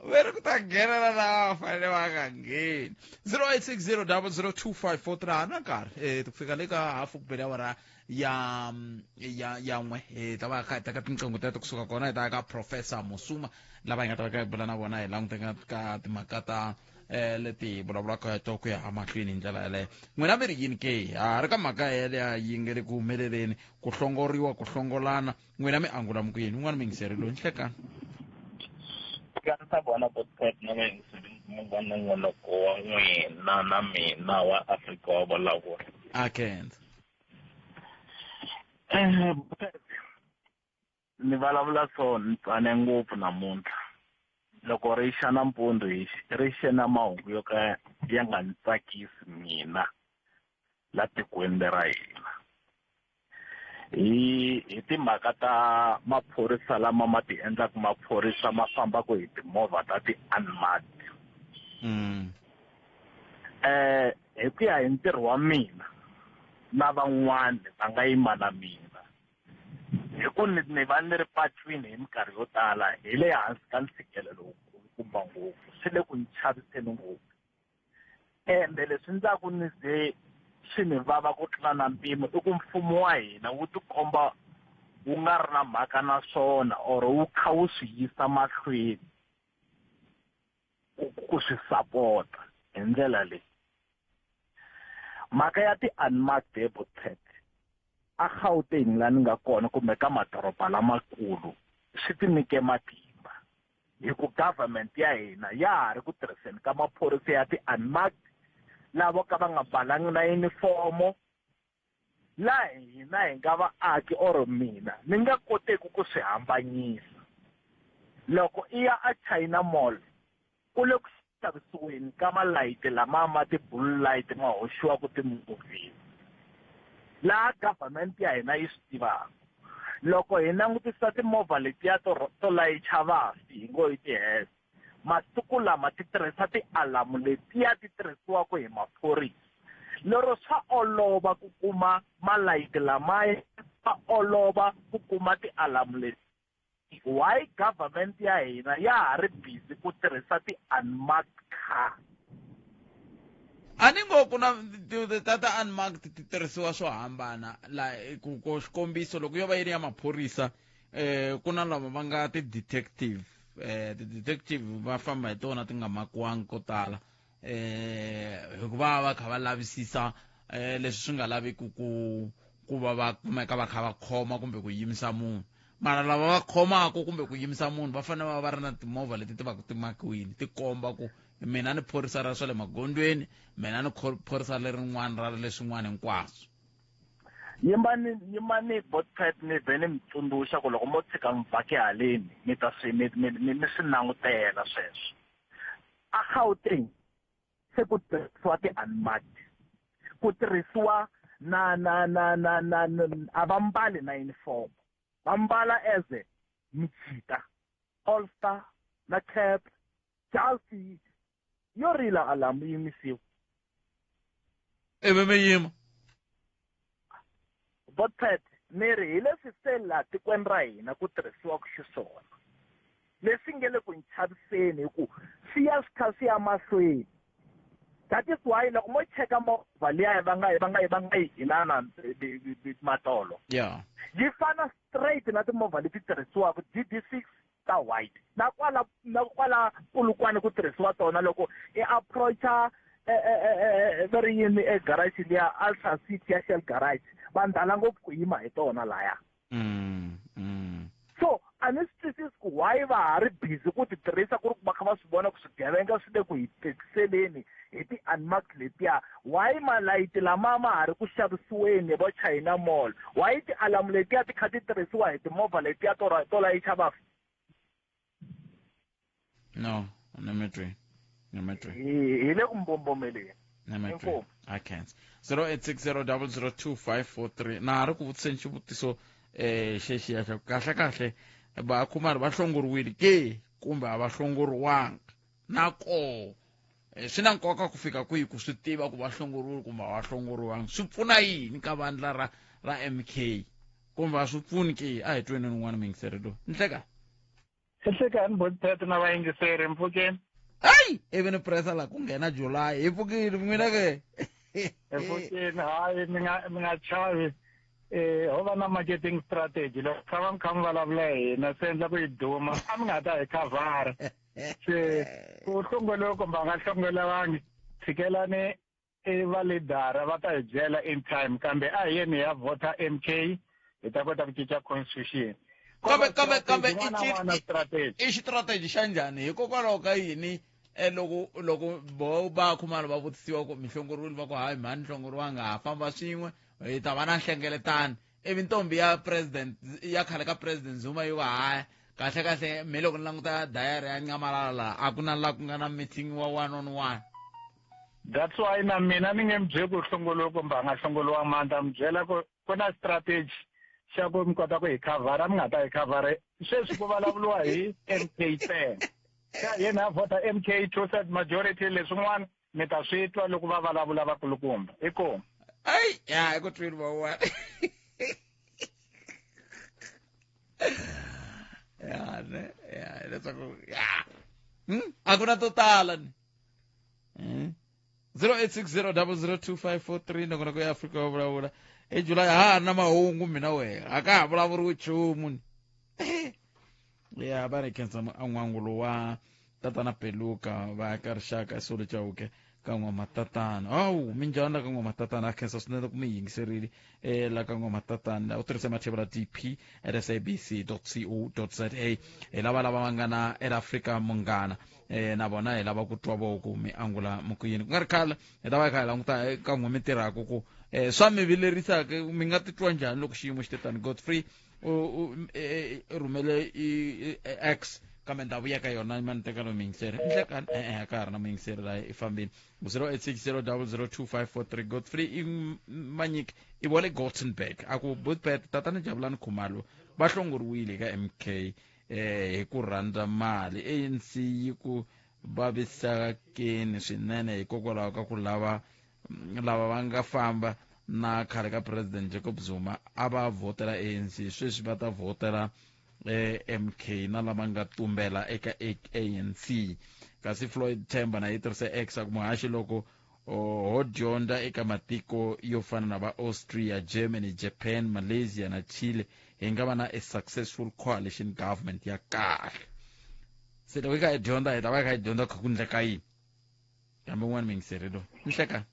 veri ku ta nghenela lava fanele va nga ngheni 0860 002543 ha na nkarhi um ku fika le ka hafu ku bele awara ya ya ya n'we hi ta va kha hi teka tinqingho teto kusuka kona hi ta ya ka Professor Musuma lava hi nga ta va ka hi bula na vona hi languteka ka timhaka ta leti hi vulavulaka hi to ku ya emahlweni hi ndlela yaleyo n'wina mi ri yini ke ha ri ka mhaka yeleyo yi nge le ku humeleleni ku hlongoriwa ku hlongolana n'wina mi angula mi ku yini un'wana mi yingiseri loyi nhlekani ta vona botpet na vayingiseri munghana nongonoko wa n'wina na mina wa Afrika wa vulavula a khensa Ni vulavula so ni tsane ngopfu namuntlha loko ri xa nampundzu ri xe na mahungu yo ka ya nga ni tsakisi mina la tikweni lera hina hi timhaka ta maphorisa lama ma ti endlaka maphorisa ma fambaka hi timovha ta ti-unmarked. Hi ku ya hi ntirho wa mina na van'wani va nga yima na mina hi ku ni va ni ri patwini hi minkarhi yo tala hi le hansi ka ntshikelelo lowukulukumba ngopfu swi le ku ni chaviseni ngopfu ende leswi ndzaku ni ze swi ni vava ku tlula na mpimo i ku mfumo wa hina wu tikomba wu nga ri na mhaka na swona or wu kha wu swi yisa mahlweni ku swi sapota hi ndlela leyi mhaka ya ti-unmarked botpet a Gauteng la ni nga kona kumbe ka madoroba lamakulu swi ti nyike matimba hi ku government ya hina ya ha ri ku tirhiseni ka maphorisa ya ti-unmarked lavo ka va nga mbalangi na yunifomo laha hina hi nga vaaki or mina ni nga koteki ku swi hambanyisa loko i ya a China Mall ku le ku xavisiweni ka malayiti lama ma ti-blue light ma hoxiwaka timovheni laha government ya hina yi swi tivaka loko hi langutisa timovha letiya to layicha vafi hi ngo hi ti-hearse masiku lama ti tirhisa ti-alarm letiya ti tirhisiwaka hi maphorisa lero swa olova ku kuma malayiti lamaya swa olova ku kuma ti-alarm leti why government ya hina ya ha ri busy ku tirhisa ti-unmarked car a ni ngo ku na ta ta unmarked ti tirhisiwa swo hambana la ku ku xikombiso loko yo va yi ri ya maphorisa ku na lava va nga ti-detective ti-detective va famba hi tona ti nga makiwangi ko tala hikuva va kha va lavisisa leswi swi nga laveki ku va va kumeka va kha va khoma kumbe ku yimisa munhu mara lava va khomaka kumbe ku yimisa munhu va fanele va va ri na timovha leti ti va ti makiwini ti komba ku mina ni phorisa ra swa le magondzweni mina ni phorisa lerin'wana ra leswin'wana hinkwaswo Yimani botpet ni vhe ni mi tsundzuxa ku loko mo tshika mi vhake haleni mi ta swi mi mi mi swi langutela sweswo a Gauteng se ku tirhisiwa ti-unmarked ku tirhisiwa na na na na na a va mbali na uniform, va mbala as mijita, all star na cap, just yo rila alarm yi yimisiwa. Ivi mi yima. Botpet ni ri hi leswi se laha tikweni ra hina ku tirhisiwaka xiswona, leswi nge le ku nchaviseni hi ku swi ya swi kha swi ya mahlweni. That is why loko mo cheka movha liya va nga yi inana matolo, yi fana straight na timovha leti tirhisiwaka DD6 ta white, na kwala Polokwane ku tirhisiwa tona. Loko i approacha va ri yini e garage liya, Ultra City ya Shell garage, va ndala ngopfu ku yima hi tona laya. So a ni swi twisisi ku why va ha ri busy ku ti tirhisa, ku ri ku va kha va swi vona ku swigevenga swi le ku hi tekiseleni hi ti-unmarked letiya. Why malayiti lama ma ha ri ku xavisiweni vo China Mall? Why ti-alarm letiya ti kha ti tirhisiwa hi timovha letiya to layicha vafi? No, ni mi twi, ni mi twi. Hi le ku mbombomeleni. Ni mi twi. Inkomu. I can't. 0860002543. Na ha ri ku vutiseni xivutiso xexiya xa ku kahle kahle va Khumalo va hlongoriwile ke kumbe a va hlongoriwanga, na koho swi na nkoka ku fika kwihi ku swi tiva ku va hlongoriwile kumbe a va hlongoriwanga? Swi pfuna yini ka vandla ra MK kumbe a swi pfuni ke? A hi tweni un'wana muyingiseri loyi. Nhleka. Ehlekani, Botpet na vayingiseri, mpfukeni. Hayi, ivi ni pressa la ku nghena July. Hi pfukile, n'wina ke? Mpfukeni. Hayi, mi nga chavi, ho va na marketing strategy. Loko kha va mi kha mi vulavula hi hina swi endla ku yi duma, a mi nga ta hi khavhara. Se ku hlongoliwe kumbe a nga hlongoliwangi, tshikelani i va leadera va ta hi byela in time, kambe a hi yeni hi ya vhota MK, hi ta kota ku cinca constitution. Kambe Yin'wana na strategy. I xistrategy xa njhani? Hikokwalaho ka yini loko bo va Khumalo va vutisiwa ku mi hlongoriwile, va ku hayi, mhani hlongoriwanga, ha famba swin'we, hi ta va na nhlengeletano, ivi ntombi ya president, ya khale ka president Zuma, yi va haya kahle kahle me loko ni languta dayari ya Nxamalala laha, a ku na la ku nga na meeting wa one on one? That's why na mina ni nge mi byeli ku hlongoliwe kumbe a nga hlongoliwanga, mani ta mi byela ku ku na strategy xa ku mi kota ku hi khavhara, mi nga ta hi khavhara. Sweswi ku vulavuriwa hi MK ntsena, xa yena a vhota MK, two third majority. Leswin'wana mi ta swi twa loko va vulavula vakulukumba. Inkomu. Ayi ya, hi ku twini van'wana ya ne ya leswaku ya a ku na to tala ni 0860002543. Nongonoko ya Afrika wa Vulavula hi July, ha ha ri na mahungu mina wehe, a ka ha vulavuriwi nchumu ni ya. Va ri khensa an'wangulo wa tatana Peluka va ka rixaka Solo Chauke ka N'wamatatana. Awu, minjhani la ka N'wamatatana? A khensa swinene ku mi yingiserile la ka N'wamatatana. U tirhise mathevula dp@sabc co za. Hi lava lava va nga na eAfrika Munghana na vona hi lava ku twa vo ku mi angula mukuyini. Ku nga ri khale hi ta va hi kha hi languta ka n'we mi tirhaka ku swa mi vilerisaka, mi nga titwa njhani loko xiyimo xi te tani. Godfrey u rhumele i X, kambe ni ta vuya ka yona. Ma ni teka lo muyingiseri nhlekani? E-e, a ka ha ri na muyingiseri laha, i fambile. 0860002543. Godfrey i Manyiki i wa le Gothenburg, a ku Botpet, tatana Jabulani Khumalo va hlongoriwile ka MK hi ku rhandza mali. ANC yi ku vavisakeni swinene hikokwalaho ka ku lava lava va nga famba na khale ka president Jacob Zuma a va vhotela ANC, sweswi va ta vhotela MK na lava nga tumbela eka ANC. Kasi Floyd Themba na yi tirhise X, a ku muhaxi, loko ho dyondza eka matiko yo fana na va Austria, Germany, Japan, Malaysia na Chile, hi nga va na a successful coalition government ya kahle. Se loko hi kha hi dyondza, hi ta va hi kha hi dyondza kha ku ndleka yini? Kambe un'wana muyingiseri loyi, nhleka.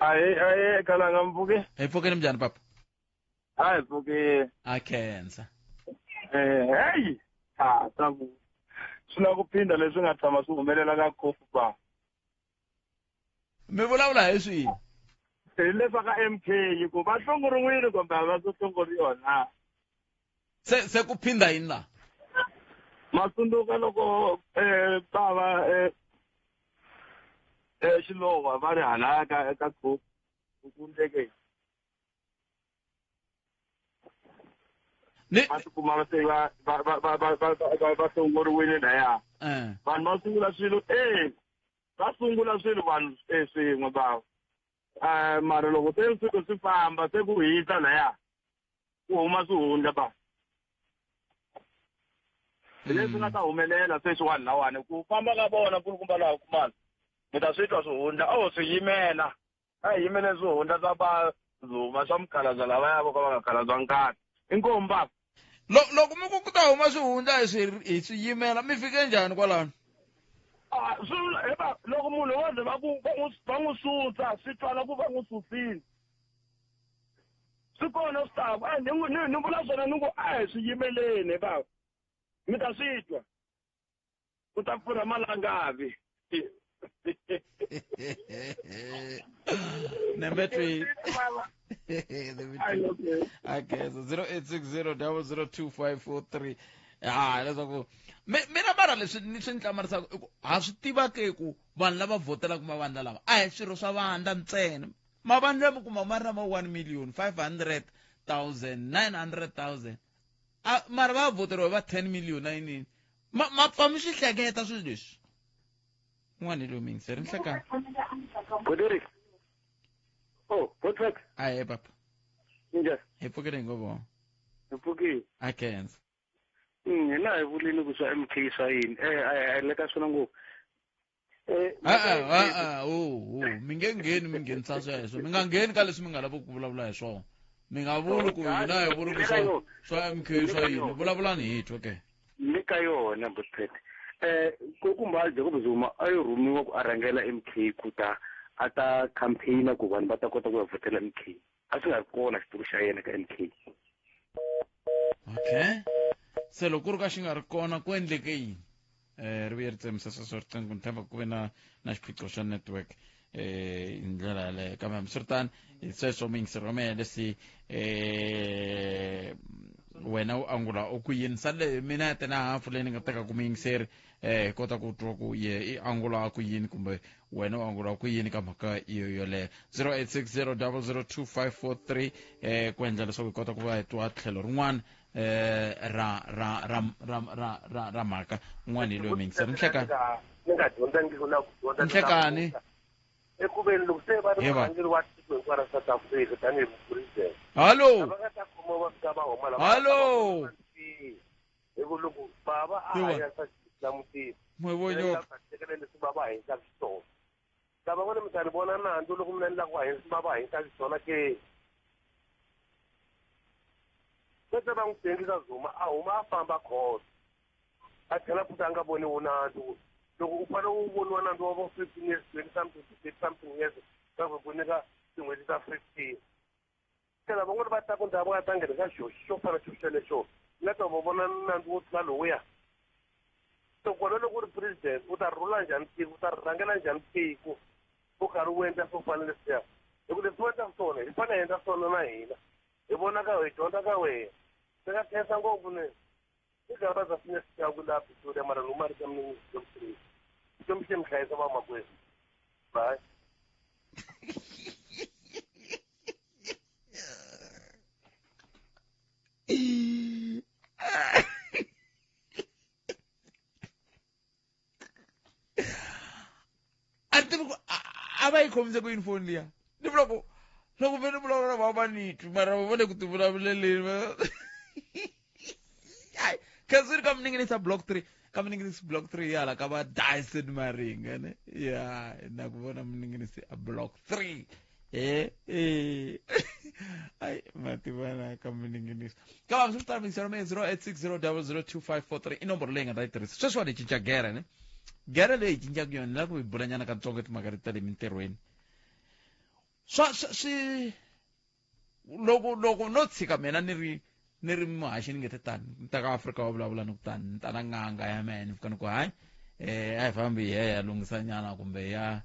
Ahe, ahe, kalanga, mpfuke. Hi pfukeni, minjhani papa? Hayi, pfuke. A khensa. Hey, ha ta ku swi na ku phinda leswi nga tshama swi humelela ka kofu ba. Mi vulavula hi swihi? Hi leswa ka MK, ku va hlongoriwile kumbe a va swi hlongoriwa na. Se ku phinda yini la? Matsundzuka loko bava Xilova va ri halaya ka group, ku ndleke. Va tikuma se va va va va va va va va hlongoriwile laya. Vanhu va sungula swilo va sungula swilo vanhu swin'we bava. Mara loko se swilo swi famba se ku hisa laya ku huma swihundla ba. Hi leswi nga ta humelela sweswiwani lawani ku famba ka vona nkulukumba laha kumana mi ta swi twa swihundla o swi yimela a hi yimele swihundla swa va Zuma swa mukhalabya lavaya vo ka va nga khalabya nkarhi inkomu bava. Loko mi ku ku ta huma swihundla hi swi hi swi yimela mi fike njhani kwalano? Swi vula loko munhu wo ze va ku va n'wi va n'wi susa swi twala ku va n'wi susile swi kona swi taku a ni ni ni vula swona ni ku a hi swi yimeleni bava mi ta swi twa ku ta pfurha malangavi. Number 3. Okay, so 0860 002543. Ah, leswaku mina mara leswi ni swi ni hlamarisaka i ku ha swi tiva ke ku vanhu lava vhotelaka mavandla lama a hi swirho swa vandla ntsena mavandla mi kuma ma ri na ma 1 million 500 000 900 000 a mara va vhoteriwa hi va 10 million na yinini ma ma pfa mi swi hleketa swilo leswi un'wana hi loyi muyingiseri nhlekani Boderik. Oh, Botrek. Ahe papa. Njhani? Hi pfukile hi ngo vona. Hi pfukile. A khensa. Hina hi vulini ku swa MK swa yini? A hi le ka swona ngopfu. A-a, o, o, mi nge ngheni mi nghenisa sweswo. Mi nga ngheni ka leswi mi nga laveki ku vulavula hi swona. Mi nga vuli ku hina hi vuli ku swa MK swa yini. Vulavulani hi twa ke. Le ka yona Botrek. Nkulukumba Jacob Zuma a yo rhumiwa ku a rhangela MK ku ta a ta campaign-a ku vanhu va ta kota ku ya vhotela MK. A swi nga ri kona xitulu xa yena ka MK. Okay. Se loko ku ri ka xi nga ri kona ku endleke yini? Ri vuye ri tsemisa sweswo riqingho ni tshemba ku ve na na xiphiqo xa network hi ndlela yaleyo kambe hambiswiritano hi sweswo muyingiseri wa mehe leswi wena u angula u ku yini sale minete na hafu leyi ni nga tekaka muyingiseri hi kota ku twa ku ye i angula ku yini kumbe wena u angula ku yini ka mhaka iyo yoleyo 0860 002543 ku endla leswaku hi kota ku va hi twa tlhelo rin'wana ra ra ra ra ra ra ra mhaka un'wana hi loyi muyingiseri nhlekani ni nga dyondzangiki na ku dyondza nhlekani eku veni loko se va ri Yeba. murhangeri wa tiko hinkwaro ra South Africa tanihi mupresident Hallo. va nga ta khomiwa va fika va huma lava Hallo. hi ku loko bava a Yeba. hanya swa langutisa N'we vo nyoka. tekela leswi bava a hindlaka xiswona lava vona mi ta ni vona nandzu loko mina ni lava ku hanyisa bava a hindlaka xiswona ke se va n'wi tengisa Zuma a huma a famba khoto a tlhela futhi a nga voniwi nandzu loko u fanele u voniwa nandzu wa vo 15 years 20 something 30 something years va ku ku nyika tin'hweti ta 15 tlhela van'wana va ta ku ndhawu va ta nghena ka xoxo xo fana xo xelexo na ta va vona nandzu wo tlula lowuya so kona loko u ri president u ta rhula njhani tiko u ta rhangela njhani tiko u karhi u endla swo fana leswiya hi ku leswi u endlaka swona hi fanele hi endla swona na hina hi vona ka hi dyondza ka wena ni nga khensa ngopfu ni i gava za sine sitaku laha Pretoria mara ni huma ri ka mina ni Xikwembu xi mi hlayisa vamakwerhu bye. A ni tivi ku a va yi khomise ku yini foni liya ni vula ku loko ve ni vulavula va va ni twi mara va le ku ti vulavuleleni khensini ka mininginisa block 3 ka mininginisi block 3 ya hala ka va Dyson Maringa ne ya na ku vona mininginisi a block 3 ai mativana ka mininginisi ka va swi ta mingiselo me 0860002543 i nomboro leyi nga ta yi tirhisa sweswiwani hi cinca gere ne gere leyi hi cincaka yona ni lava ku yi bulanyana katsongo timhaka leti ta le mintirhweni swa swi loko loko no tshika mina ni ri ni ri muhaxi ni nge te tani ni ta ka Afrika wa vulavula ni ku tani ni ta na n'anga ya mehe ni fika ni ku hayi a hi fambi hi ya ya lunghisanyana kumbe ya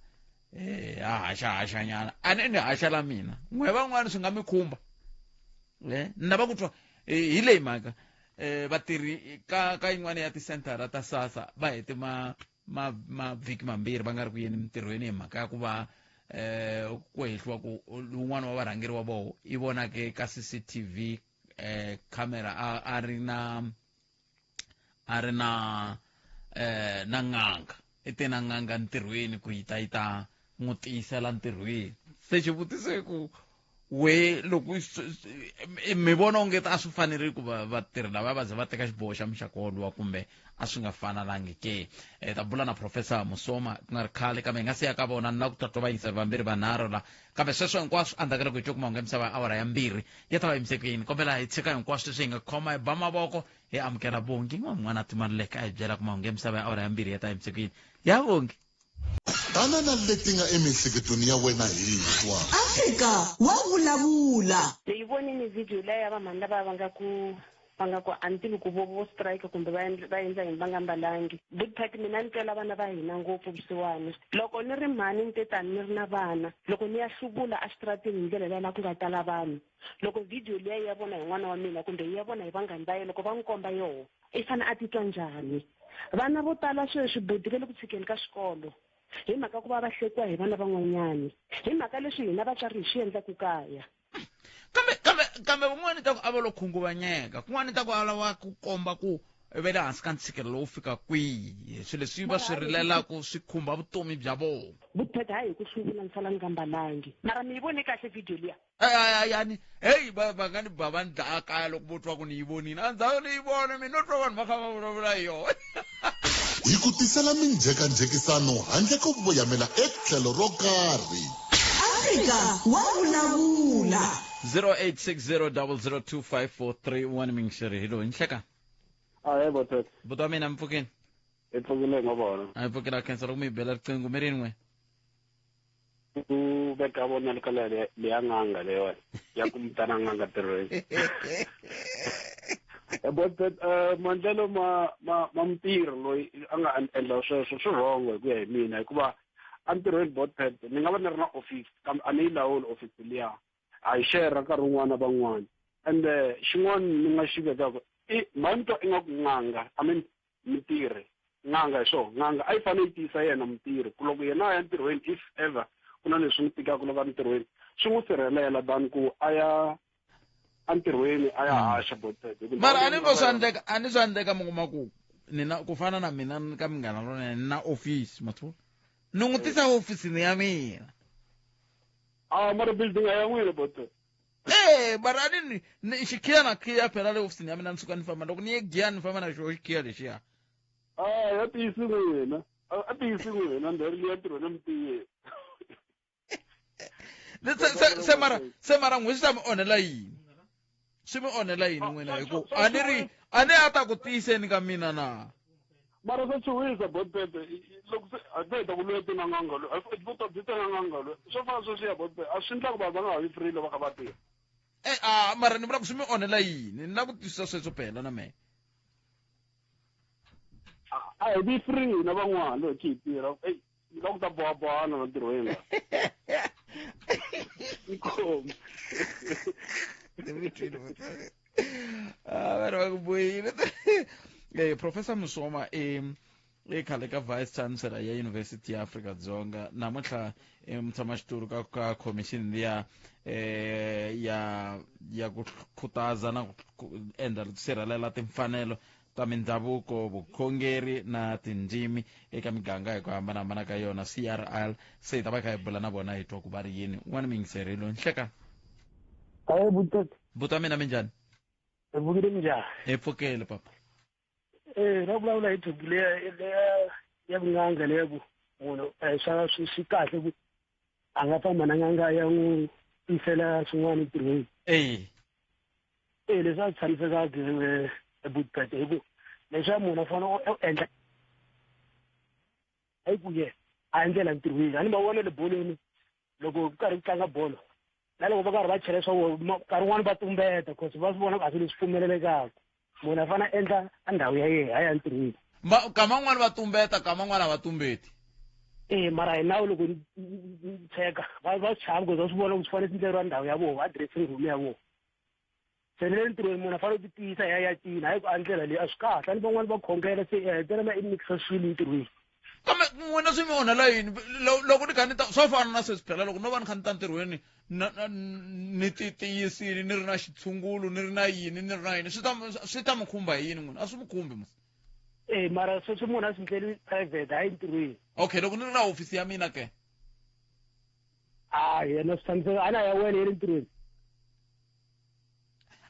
ya haxahaxanyana a ni ni haxa la mina n'we van'wana swi nga mi khumba ni lava ku twa hi leyi mhaka vatirhi ka ka yin'wana ya tisenthara ta SASSA va hete ma ma mavhiki mambirhi va nga ri ku yeni mintirhweni hi mhaka ya ku va ku hehliwa ku un'wana wa varhangeri wa voho i vonake ka CCTV camera a ri na a ri na na n'anga i te na n'anga ntirhweni ku yi ta yi ta n'wi tiyisela ntirhweni se xivutiso i ku we loko mi vona onge a swi fanerile ku vatirhi lava va ze va teka xiboho xa muxaka woluwa kumbe a swi nga fanalangi ke e ta bula na professor musoma ku nga ri khale kambe hi nga se ya ka vona ni lava ku twa twa vayingiseri vambirhi vanharhu la kambe sweswo hinkwaswo endzhaku ka loko hi twe ku mahungu ya misava ya awara ya mbirhi ya ta va yimise ku yini kombela hi tshika hinkwaswo leswi hi nga khoma hi ba mavoko hi amukela bongi n'wan'wana timaluleka a hi byela ku mahungu ya misava ya awara ya mbirhi ya ta yimise ku yini ya bongi Tana na leti nga emiehleketweni ya wena hi twa. Afrika wa vulavula. Ni yi vonini video liya ya va mhani lava va nga ku va nga ku a ni tivi ku vo vo strike kumbe va endla va endla yini va nga mbalangi. Big Pat mina ni twela vana va hina ngopfu vusiwana. Loko ni ri mhani ni te tani ni ri na vana loko ni ya hluvula exitarateni hi ndlela liya la ku nga tala vanhu loko video liya yi ya vona hi n'wana wa mina kumbe yi ya vona hi vanghani va yena loko va n'wi komba yoho i fane a titwa njhani. Vana vo tala sweswi buti va le ku tshikeni ka xikolo hi mhaka ku va va hlekiwa hi vana van'wanyani hi mhaka leswi hina vatswari hi swi endlaku kaya. Kambe kambe kambe van'wani ta ku a va lo khunguvanyeka kun'wani ta ku a lava ku komba ku va le hansi ka ntshikelelo lowu fika kwihi swilo leswi va swi rilelaku swi khumba vutomi bya vona. Vupheta hayi hi ku hluvula ni sala ni nga mbalangi mara mi yi vone kahle video liya. Yani heyi va nga ni ba va ni dlaya kaya loko vo twa ku ni yi vonile a ndzhaku ni yi vona mi no twa vanhu va kha va vulavula hi yona hi ku tisela minjhekanjhekisano handle ko voyamela etlhelo ro karhi Afrika wa vulavula 0860002543 1 minxeri hi loyi nhleka Ahee botet. Buti wa mina mi pfukini Hi pfukile hi ngo vona. A hi pfukile a khensa loko mi hi bela riqingho mi rini n'we Ku veka vonelo ka leya leya n'anga leyiwani ya ku mutana n'anga ntirhweni. Botet maendlelo ma ma ma mutirhi loyi a nga endla sweswo swi wrong hi ku ya hi mina hikuva entirhweni botet ni nga va ni ri na office kambe a ni yi lawuli office liya a hi share nkarhi wun'wana na van'wana ende xin'wana ni nga xi vekaka i mhani twa ingaku n'anga I mean mutirhi n'anga hi swona n'anga a yi fanele yi tiyisa yena mutirhi ku loko yena a ya ntirhweni if ever ku na leswi n'wi tikaka loko a ntirhweni swi n'wi sirhelela than ku a ya entirhweni a ya haxa botet mara a ni ngo swa endleka a ni swa endleka mi kuma ku nina ku fana na mina ka Munghana Lonene ni na office ma swi vona ni n'wi tisa ofisini ya mina a mara building a ya n'wina botet Eh, mara a ni ni xikhiya na khiya phela le ofisini ya mina ni suka ni famba loko ni ye giyani ni famba na xoho xikhiya lexiya a ya tiyisi n'wina a tiyisi n'wina ndhawu liya ntirhweni mi tiyeni se se se mara se mara n'we swi ta mi onhela yini swi mi onhela yini n'wina hi ku a ni ri a ni a ta ku tiyiseni ka mina na mara swa chuhisa botpete loko se a ti heta ku lweya tina n'anga loyi vutomi byi tena n'anga loyi swo fana sweswiya botpete a swi endla ku vanhu va nga ha vi free loko va kha va tirha e a mara ni vula ku swi mi onhela yini ni lava ku twisisa sweswo phela na mehe a hi vi free na van'wana loko hi tirha eyi ni la ku ta bohabohana na ntirhweni la inkomu Ah, vanhu va ku bohile eh professor Musoma i i khale ka vice chancellor ya University ya Afrika Dzonga namuntlha i mutshamaxitulu ka ka commission liya eh ya ya ku khutaza na ku endla sirhelela timfanelo ta mindhavuko, vukhongeri na tindzimi eka miganga hi ku hambanahambana ka yona, CRL. Se hi ta va hi kha hi bula na vona hi twa ku va ri yini. Un'wana muyingiseri loyi nhleka. Ahe buti. Buti wa mina minjhani? Hi pfukile minjhani? Hi pfukile papa. Eh, na vulavula hi topic leya leya ya vun'anga leya ku munhu eh, swa swi swi kahle ku a nga famba na n'anga ya n'wi tisela swin'wana entirhweni. Eh. E leswi a swi tshamisekanga ebudpete hi ku leswiya munhu a fanele u endla hayi ku ye a endlela ntirhweni a ni va vona le bolweni loko ku karhi ku tlanga bolo na loko va karhi va chela swa vona nkarhi wun'wani va tumbeta cause va swi vona ku a swi leswi pfumelelekaka munhu a fanele a endla a ndhawu ya yena hayi entirhweni kama n'wana va tumbeta kama n'wana a va tumbeti e mara hi nawu loko ni cheka va va swi chava cause va swi vona ku swi fanele swi ndleriwa ndhawu ya vona va dressing room ya vona se ni le ntirhweni munhu a fanele ku tiyisa ya ya cina hayi ku a ndlela leyi a swi kahle a ni van'wani va khongela se hetelela i mikisa swilo entirhweni Kambe n'wina swi mi onhela yini loko ni kha ni ta swo fana na sweswi phela loko no va ni kha ni ta ntirhweni ni ti tiyisile ni ri na xitshungulo ni ri na yini ni ri na yini swi ta swi ta mi khumba hi yini n'wina a swi mi khumbi mos Eh mara sweswi munhu a swi ndleli private hayi ntirhweni. Okay loko ni ri na hofisi ya mina ke A yena swi tshamiseka a na ya wena yi ri ntirhweni.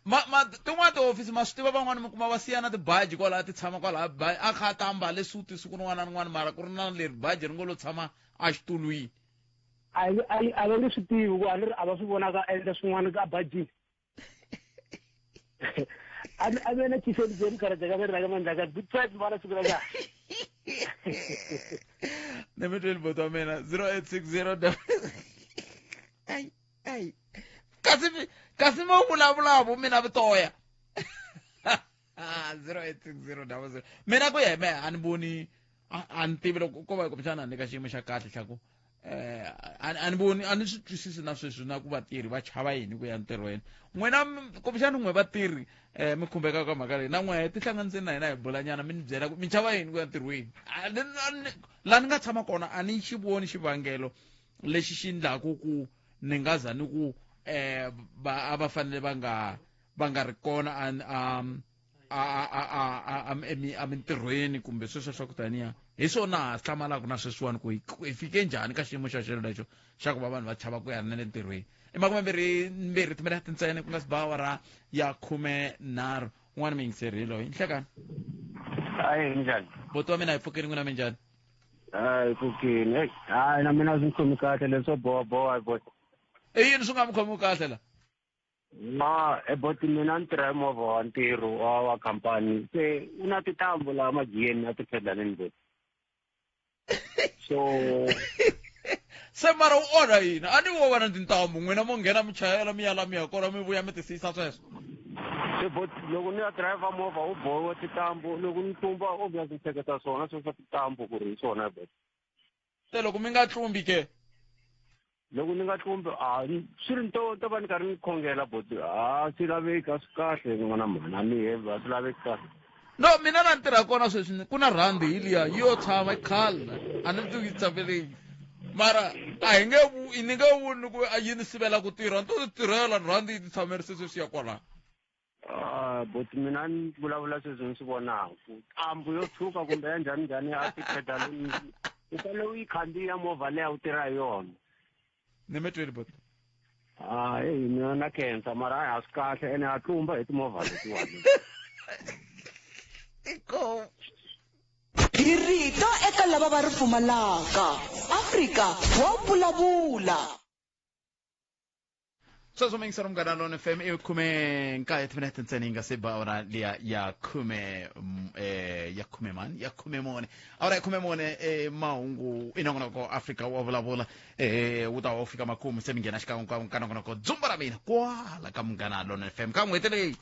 Ma ma tin'wana tihofisi ma swi tiva van'wana mi kuma va siya na tibaji kwalaya ti tshama kwalaya a kha a ta ambale suti siku rin'wana na rin'wana mara ku ri na leri baji ri ngo lo tshama exitulwini A a va nge swi tivi ku a ni ri a va swi vonaka a endla swin'wana ka bajini. A a ve na t-shirt bye ni karhateka va ri ka mandla ka big five vana siku ra kahle. Ni mi tweli buti wa mina 0860 ai ai kasi kasi mo vulavula vo mina vitoya 086000 mina ku ya hi mehe a ni voni a ni tivi loko ko va kumbexana ni ka xiyimo xa kahle xa ku eh a ni voni a ni swi twisisi na sweswi na ku vatirhi va chava yini ku ya ntirhweni n'wina kumbexana n'we vatirhi um mi khumbeka ka mhaka leyi na n'we tihlanganiseni na hina hi bulanyana mi ni byela ku mi chava yini ku ya ntirhweni laha ni nga tshama kona a ni xi voni xivangelo lexi xi ndlaku ku ni nga za ni ku eh va a va fanele va nga va nga ri kona a a a a a a emintirhweni kumbe sweswo swa ku taniya hi swona ha hlamalaka na sweswiwani ku hi fike njhani ka xiyimo xa xolexo xa ku va vanhu va chava ku ya na le ntirhweni i makumembirhi mbirhi timinete ntsena ku nga si ba awara ya 13 un'wana mi yingiserile hi nhlekani hayi njhani boti wa mina hi pfukeni n'wina minjhani hayi pfukeni heyi hayi na mina swi ni khomi kahle leswo boha boti i yini swi nga mi khomi kahle la ma e boti mina ni tirha hi movha wa ntirho wa wa khampani se u na tintambu laha magiyeni na tiphedaneni boti so se mara u onha yini a ni wo va na tintambu n'wina mo nghena mi chayela mi ya la mi ya kona mi vuya mi tisiyisa sweswo se boti loko ni ya driver movha wu bohiwa tintambu loko ni tlumba obvious ni hleketa swona swo swa tintambu ku ri hi swona boti se loko mi nga tlumbi ke loko ni nga tlumbi a swi ri nto to va ni karhi ni khongela boti a swi laveki a swi kahle n'wana mhani a mi hembi a swi laveki kahle no mina la ni tirha kona sweswi ku na rhandi hi liya yi yo tshama i khale a ni tivi yi tshameleni mara a hi nge ni nge voni ku a yi ni sivela ku tirha ni to ti tirhela rhandi yi ti tshamerise sweswi ya kwalano Ah, but mina ni vulavula sweswi ni swi vonaka ntambu yo tshuka kumbe ya njhani njhani a tipedalini u fanele u yi khandziya movha leya u tirha hi yona ni mi tweli bot ah heyi mina na khensa mara a swi kahle ene a tlumba hi timovha letiwani Hi rito eka lava va ri pfumalaka. Afrika wa vulavula. Sweswo mingisero Munghana Lona FM i 19 timinete ntsena yi nga se ba awara liya ya khume ya khume mani ya 14 awara ya 14 mahungu i nongonoko Afrika wa vulavula wu ta va wu fika makumu se mi nghena xikan'we ka nongonoko dzumba ra mina kwala ka Munghana Lona FM ka n'hweti leyi.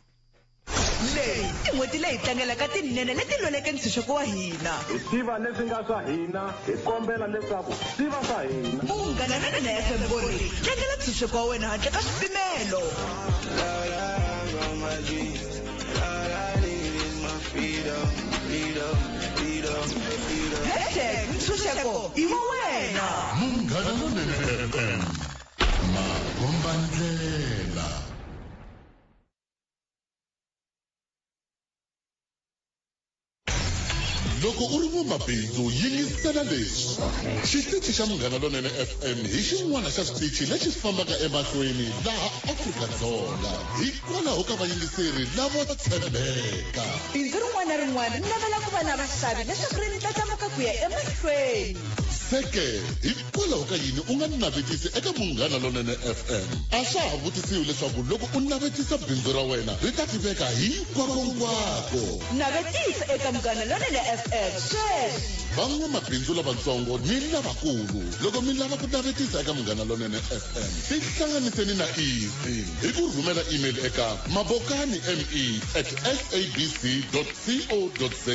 Leyi i n'hweti leyi tlangelaka tinene leti lweleke ntshunxeko wa hina. Hi tiva leswi nga swa hina, hi kombela leswaku swi va swa hina. Munghana Lonene FM u ri, Tlangela ntshunxeko wa wena handle ka swipimelo. Hashtag ntshunxeko i wa wena. Munghana Lonene FM, makombandlela. Loko u ri n'wamabindzu yingisela leswi. Xitichi xa Munghana Lonene FM hi xin'wana xa switichi lexi fambaka emahlweni laha Afrika-Dzonga hikwalaho ka vayingiseri lavo tshembeka. Bindzu rin'wana na rin'wana ri navela ku va na vaxavi leswaku ri ndlandlamuka ku ya emahlweni. Se ke, hikwalaho ka yini u nga navetisi eka Munghana Lonene FM? A swa ha vutisiwi leswaku loko u navetisa bindzu ra wena ri ta tiveka hinkwakonkwako. Navetisa eka Munghana Lonene FM sweswi! Van'wamabindzu lavatsongo ni lavakulu, loko mi lava ku navetisa eka Munghana Lonene FM, tihlanganiseni na Easy hi ku rhumela email eka mabokanime at sabc co za.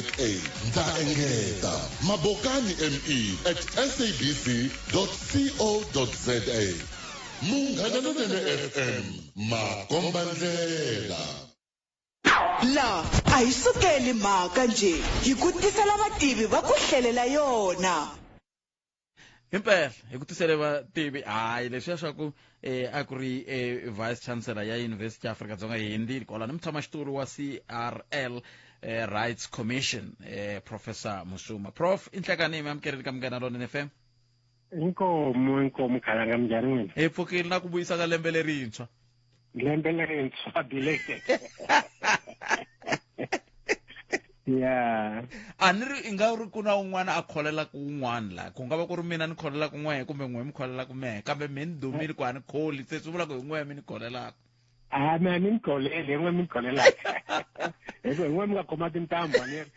Ndza engeta mabokani me at sabc co za. Munghana Lonene FM, makombandlela. La a hi sukeli mhaka njhe hi ku tisela vativi va ku hlelela yona. Himpela hi ku tisele vativi hayi leswiya swa ku eh, a ku ri eh, vice chancellor ya University ya Afrika-Dzonga hi hundzile kwala ni mutshamaxitulu wa CRL eh, Rights Commission eh, Professor Musuma. Prof i nhlekani mi amukeleni ka Munghana Lonene FM. Inkomu, inkomu khalanga minjhani n'wina? Hi pfukile na ku vuyisa ka lembe lerintshwa. Lembe lerintshwa belated. Yeah. A ni ri i nga ri ku na un'wana a kholelaka un'wana la ku nga va ku ri mina ni kholelaka n'wehe kumbe n'wehe mi kholelaka mehe kambe mehe ni dumile ku a ni kholi se swi vula ku hi n'wehe mi ni kholelaka. A me a ni mi kholeli hi n'we mi ni kholelaka. Hi ku hi n'we mi nga khoma tintambu a ni ri.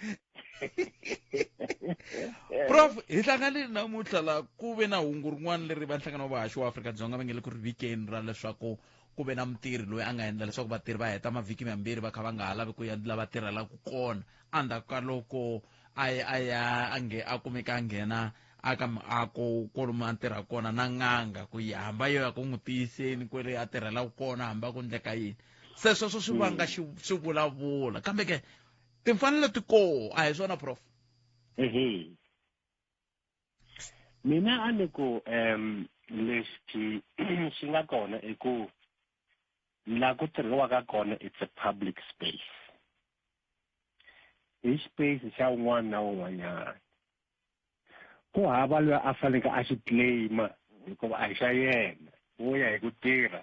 Prof hi hlanganile namuntlha la ku ve na hungu rin'wana leri va nhlangano wa vahaxi wa Afrika-Dzonga va nge le ku ri vikeni ra leswaku ku ve na mutirhi loyi a nga endla leswaku vatirhi va heta mavhiki mambirhi va kha va nga ha lavi ku ya la va tirhelaka kona endzhaku ka loko a a ya a nge a kumeka a nghena aka muako kwalomu a tirha kona na n'anga ku yi hamba yo ya ku n'wi tiyiseni kwele a tirhelaka kona hamba ku ndleka yini se sweswo swi vanga swivulavula kambe ke timfanelo ti koo a hi swona prof ehe mina a ni ku um lexi xi nga kona i ku la ku tirhiwaka kona it's a public space i space xa un'wana na un'wanyana ku hava loyi a faneleke a xi claima hikuva a hi xa yena wo ya hi ku tirha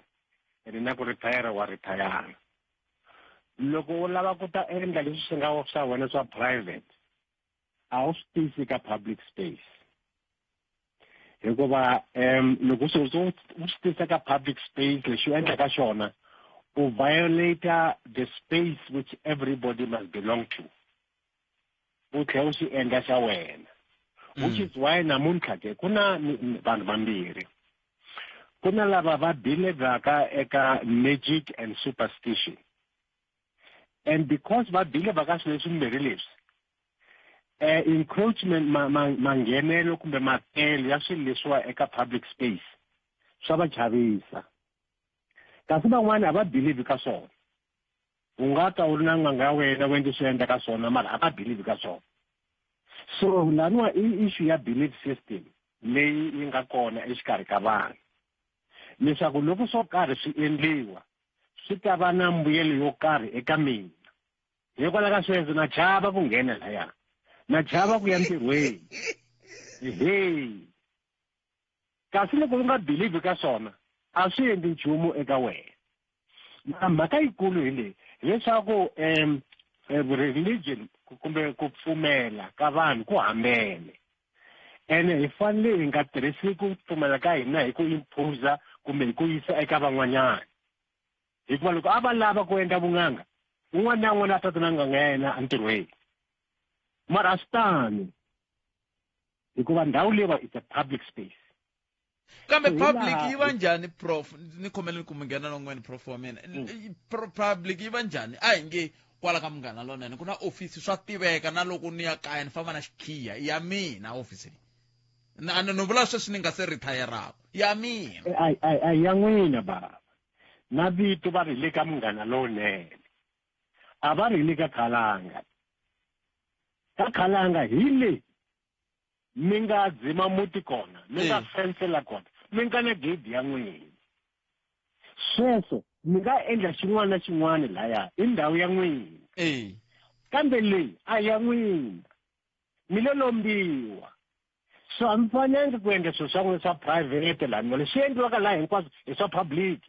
ene na ku rithayara wa rithayara loko u lava ku ta endla leswi swi nga swa wena swa private a wu swi tisi ka public space hikuva um loko se u swi tisa ka public space lexi u endlaka xona u violate the space which everybody must belong to u tlhela u xi endla xa wena which is why namuntlha ke ku na vanhu vambirhi ku na lava va believaka eka magic and superstition and because va believe ka swilo leswimbirhi leswi eh encroachment manghenelo kumbe matele ya swilo leswiwa eka public space swa va chavisa kasi van'wani a va believe ka swona u nga ta u ri na n'anga ya wena u endle swi endla ka swona mara a va believe ka swona so laniwa i issue ya belief system leyi yi nga kona exikarhi ka vanhu leswaku loko swo karhi swi endliwa swi ta va na mbuyelo yo karhi eka mina hikwalaho ka sweswo na chava ku nghena laya na chava ku ya ntirhweni ehe kasi loko u nga believe ka swona a swi endli nchumu eka wena na mhaka yikulu hi leyi hileswaku um religion kumbe ku pfumela ka vanhu ku hambene ene hi fanele hi nga tirhisi ku pfumela ka hina hi ku imphuza kumbe hi ku yisa eka van'wanyana hikuva loko a va lava ku endla vun'anga un'wana na un'wana a tata na n'anga ya yena entirhweni mara a swi tani hikuva ndhawu leyiwa it's a public space Kambe public yi va njhani prof ni khomeleni ku mi nghena non'weni prof wa mina public yi va njhani a hi nge kwala ka Munghana Lonene ku na ofisi swa tiveka na loko ni ya kaya ni famba na xikhiya i ya mina ofisi leyi a ni vula sweswi ni nga se rithayeraka ya mina a ya n'wina bava na vito va ri le ka Munghana Lowunene a va ri le ka Khalanga ka Khalanga hi le mi nga dzima muti kona mi nga fensela kona mi nga na gedi ya n'wina sweswo mi nga endla xin'wana na xin'wana laya i ndhawu ya n'wina kambe leyi a ya n'wina mi lo lombiwa so a mi fanelanga ku endla swilo swa n'wina swa private lani leswi endliwaka laha hinkwaswo hi swa public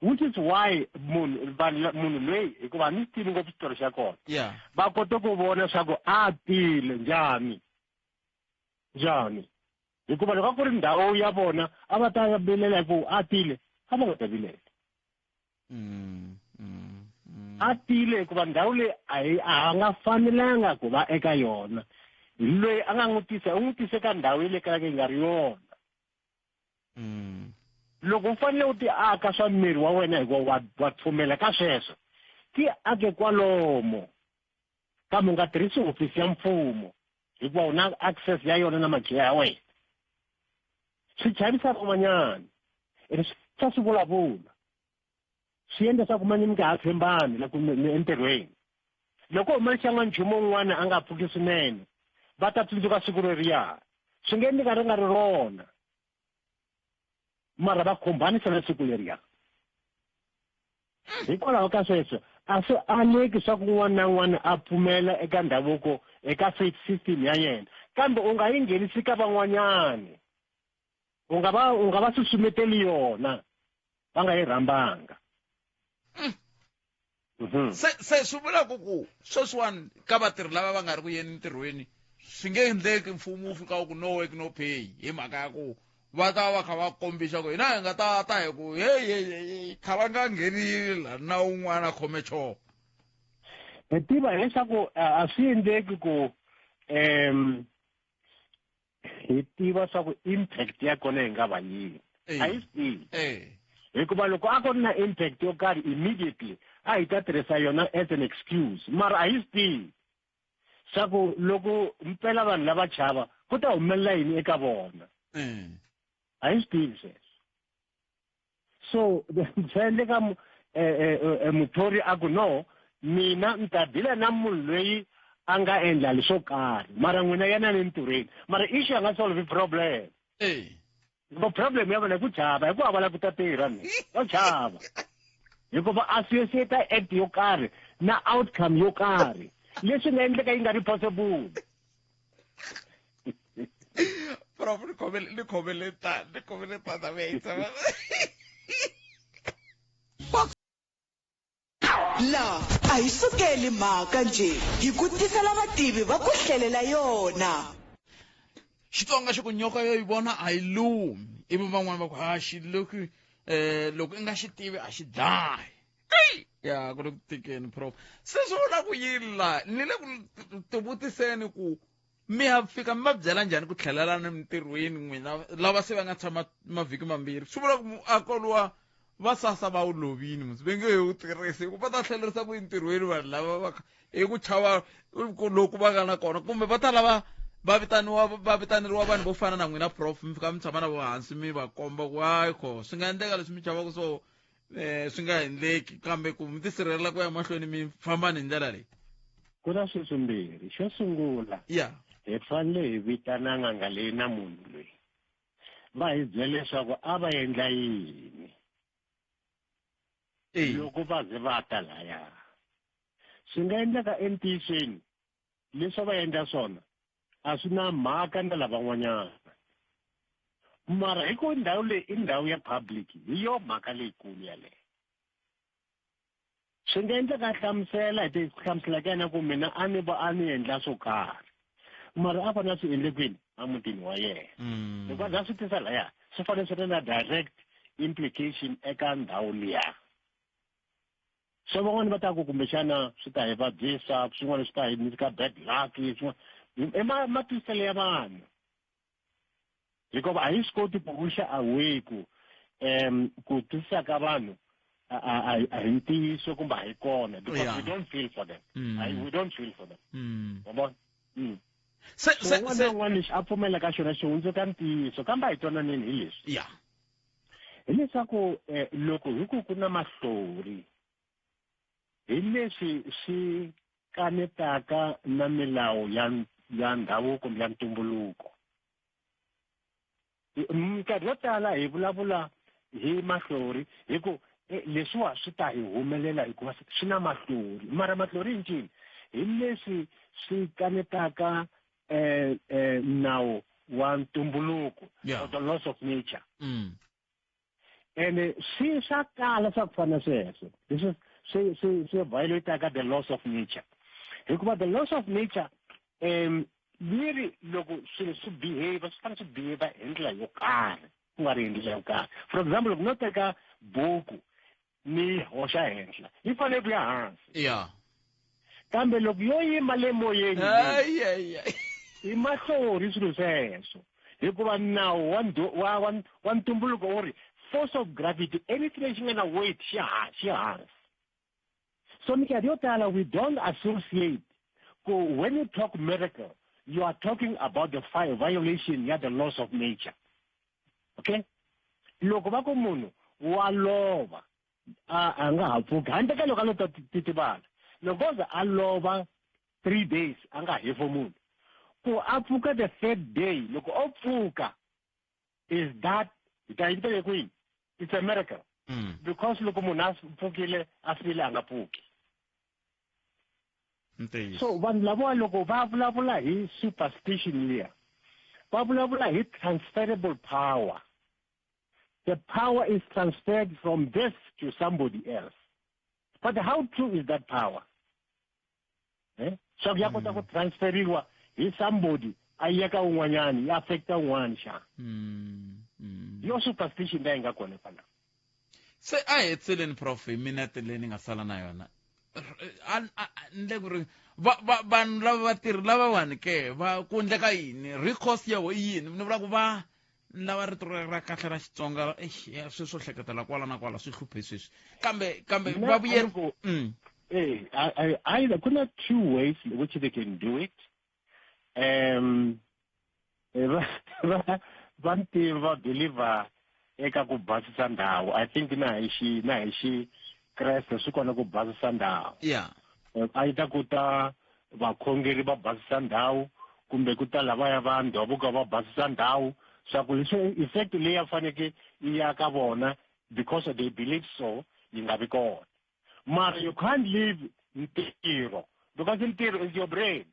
which is why munhu vanhu munhu loyi hikuva a ni tivi ngopfu xitori xa kona va kote ku vona swa ku a tile njhani njhani hikuva loko a ku ri ndhawu ya vona a va ta vilela hi ku a tile a va nga ta vilela a tile hikuva ndhawu leyi a yi a nga fanelanga ku va eka yona hi loyi a nga n'wi tisa u n'wi tise ka ndhawu ya le kaya yi nga ri yona Loko u fanele u ti aka swa miri wa wena hikuva wa pfumela ka sweswo, ti ake kwalomo. Kambe u nga tirhisi hofisi ya mfumo hikuva u na access ya yona na makhiya ya wena. Swi chavisa van'wanyana ene swa swi vulavula. Swi endla swa ku manje mi nga ha tshembani loko entirhweni. Loko huma xan'wa nchumu wun'wana a nga pfuki swinene, va ta tsundzuka siku reriya. Swi nge endleka ri nga ri rona. Mara va khumbanisa na siku leriya. Hikwalaho ka sweswo, a swi aleki swa ku un'wana na un'wana a pfumela eka ndhavuko eka faith system ya yena, kambe u nga yi nghenisi ka van'wanyani. U nga va u nga va susumeteli yona va nga yi rhambanga. Se se swi vula ku ku sweswiwani ka vatirhi lava va nga ri ku yeni ntirhweni swi nge endleki mfumo wu fika wu ku no work no pay hi mhaka ya ku va ta va kha va kombisa ku hina hi nga ta ta hi ku hey hey hey kha va nga nghenile la na un'wana khome chopo. Hi tiva hileswaku a swi endleki ku hi tiva swa ku impact ya kona yi nga va yini. A hi swi tivi. Hikuva loko a ku ri na impact yo karhi immediately a hi ta tirhisa yona as an excuse, mara a hi swi tivi swa ku loko mpela vanhu lava chava ku ta humelela yini eka vona. A hi swi tivi sweswo. So swi endleka muthori a ku no, mina ni ta deal-a na munhu loyi a nga endla leswo karhi, mara n'wina yanani entirhweni. Mara issue a nga solve problem. Hikuva problem ya vona i ku chava, hikuva va lava ku ta tirha ni va chava. Hikuva associate act yo karhi na outcome yo karhi leswi nga endleka yi nga ri possible. Prof, ni khomele, ni khomele ta, ni khomele ta ta me tsama. La a hi sukeli mhaka nje hi ku tisela vativi va ku hlelela yona. Xitsonga xi ku nyoka yo yi vona a yi lumi, ivi van'wana va ku ha xi loko loko i nga xi tivi a xi dlayi. Ei! Ya ku le ku tikeni prof. Se swi vula ku yini la? Ni le ku tivutiseni ku mi ya fika mi va byela njhani ku tlhelela ni mintirhweni n'wina lava se va nga tshama mavhiki mambirhi. Swi vula ku muako luwa va sasa va wu lovini musi va nge he wu tirhisi hikuva va ta tlhelerisa ku entirhweni vanhu lava va hi ku chava ku loku va nga na kona, kumbe va ta lava va vitaniwa va vitaneriwa vanhu vo fana na n'wina prof, mi fika mi tshama na vo hansi mi va komba ku hayi kho swi nga endleka leswi mi chavaka so swi nga endleki, kambe ku mi tisirhelela ku ya mahlweni mi famba ni ndlela leyi. Ku na swilo swimbirhi. Xo sungula, hi fanele hi vitana n'anga leyi na munhu loyi va hi byela leswaku a va endla yini loko va ze va ta laya. Swi nga endleka entiyisweni leswi va endla swona a swi na mhaka na lavan'wanyana, mara hi ku ndhawu leyi i ndhawu ya public, hi yo mhaka leyikulu yaleyo. Swi nga endleka a hlamusela hi ti hlamusela ka yena ku mina a ni va a ni endla swo karhi, mara a fanele a swi endle kwini? Emutini wa yena. Hikuva za swi tisa laya swi fanele swi ri na direct implication eka ndhawu liya. So van'wani va ta ku kumbexana swi ta hi vabyisa, swin'wana swi ta hi nyika bad luck, swin'wana i matwisiselo ya vanhu. Hikuva a hi swi koti ku wixa away ku ku twisisa ka vanhu a hi ntiyiso kumbe a hi kona, because we don't feel for them. We don't feel for them. Wa vona? So un'wana na un'wana lexi a pfumela ka xona xi hundzuka ntiyiso, kambe a hi twananeni hi leswi. Hileswaku loko hi ku ku na mahlori, hi leswi swi kanetaka na milawu ya ndhavuko kumbe ya ntumbuluko. Minkarhi yo tala hi vulavula hi mahlori hi ku leswiwa swi ta hi humelela hikuva swi na mahlori, mara mahlori i ncini? Hi leswi swi kanetaka nawu wa ntumbuluko, or the laws of nature. Ene swi swa kala swa ku fana sweswo, leswi swi violate-aka the laws of nature. Hikuva the laws of nature yi ri loko swilo swi behave, swi fanele swi behave hi ndlela yo karhi, ku nga ri hi ndlela yo karhi. For example, loko no teka buku ni hoxa henhla, yi fanele ku ya hansi. Kambe loko yo yima le moyeni, i mahlori swilo sweswo. Hikuva nawu wa ntumbuluko wu ri force of gravity, anything lexi nga na weight xi xi hansi. So minkarhi yo tala we don't associate ku when you talk miracle, you are talking about the violation ya the laws of nature. Okay? Loko va ku munhu wa lova, A nga ha pfuki handle ka loko a lo ta titivala. Loko o za a lova 3 days a nga hefemuli, ku a pfuka the third day, loko o pfuka is that hi ta yi teke kwini? It's a miracle. Because loko munhu a pfukile a file a nga pfuki. So vanhu lavawa loko va vulavula hi superstition liya, va vulavula hi transferable power. The power is transferred from this to somebody else. But how true is that power? Swa ku ya kota ku transferiwa hi somebody a ya ka un'wanyani, ya affecta un'wana xana? Yo superstition leyi nga kona kwalaho. Se a hi hetseleni prof hi minete leyi ni nga sala na yona. Ni le ku ri vanhu lava vatirhi lavawani ke va ku endleka yini? Recourse ya vo i yini? Ni vula ku va lava rito ra kahle ra Xitsonga, eish, ya, sweswo hleketela kwala na kwala swi hluphe sweswi. Kambe Mina va vuyeri a ni ku, either ku na two ways which they can do it. Va ntirho va believer eka ku basisa ndhawu. I think na hi xi Kreste swi kona ku basisa ndhawu. A yi ta ku ta vakhongeri va basisa ndhawu, kumbe ku ta lavaya va ndhavuko va basisa ndhawu, swa ku leswi effect leyi ya faneke yi ya ka vona because they believe so, yi nga vi kona. Mara you can't leave ntirho, because ntirho is your bread.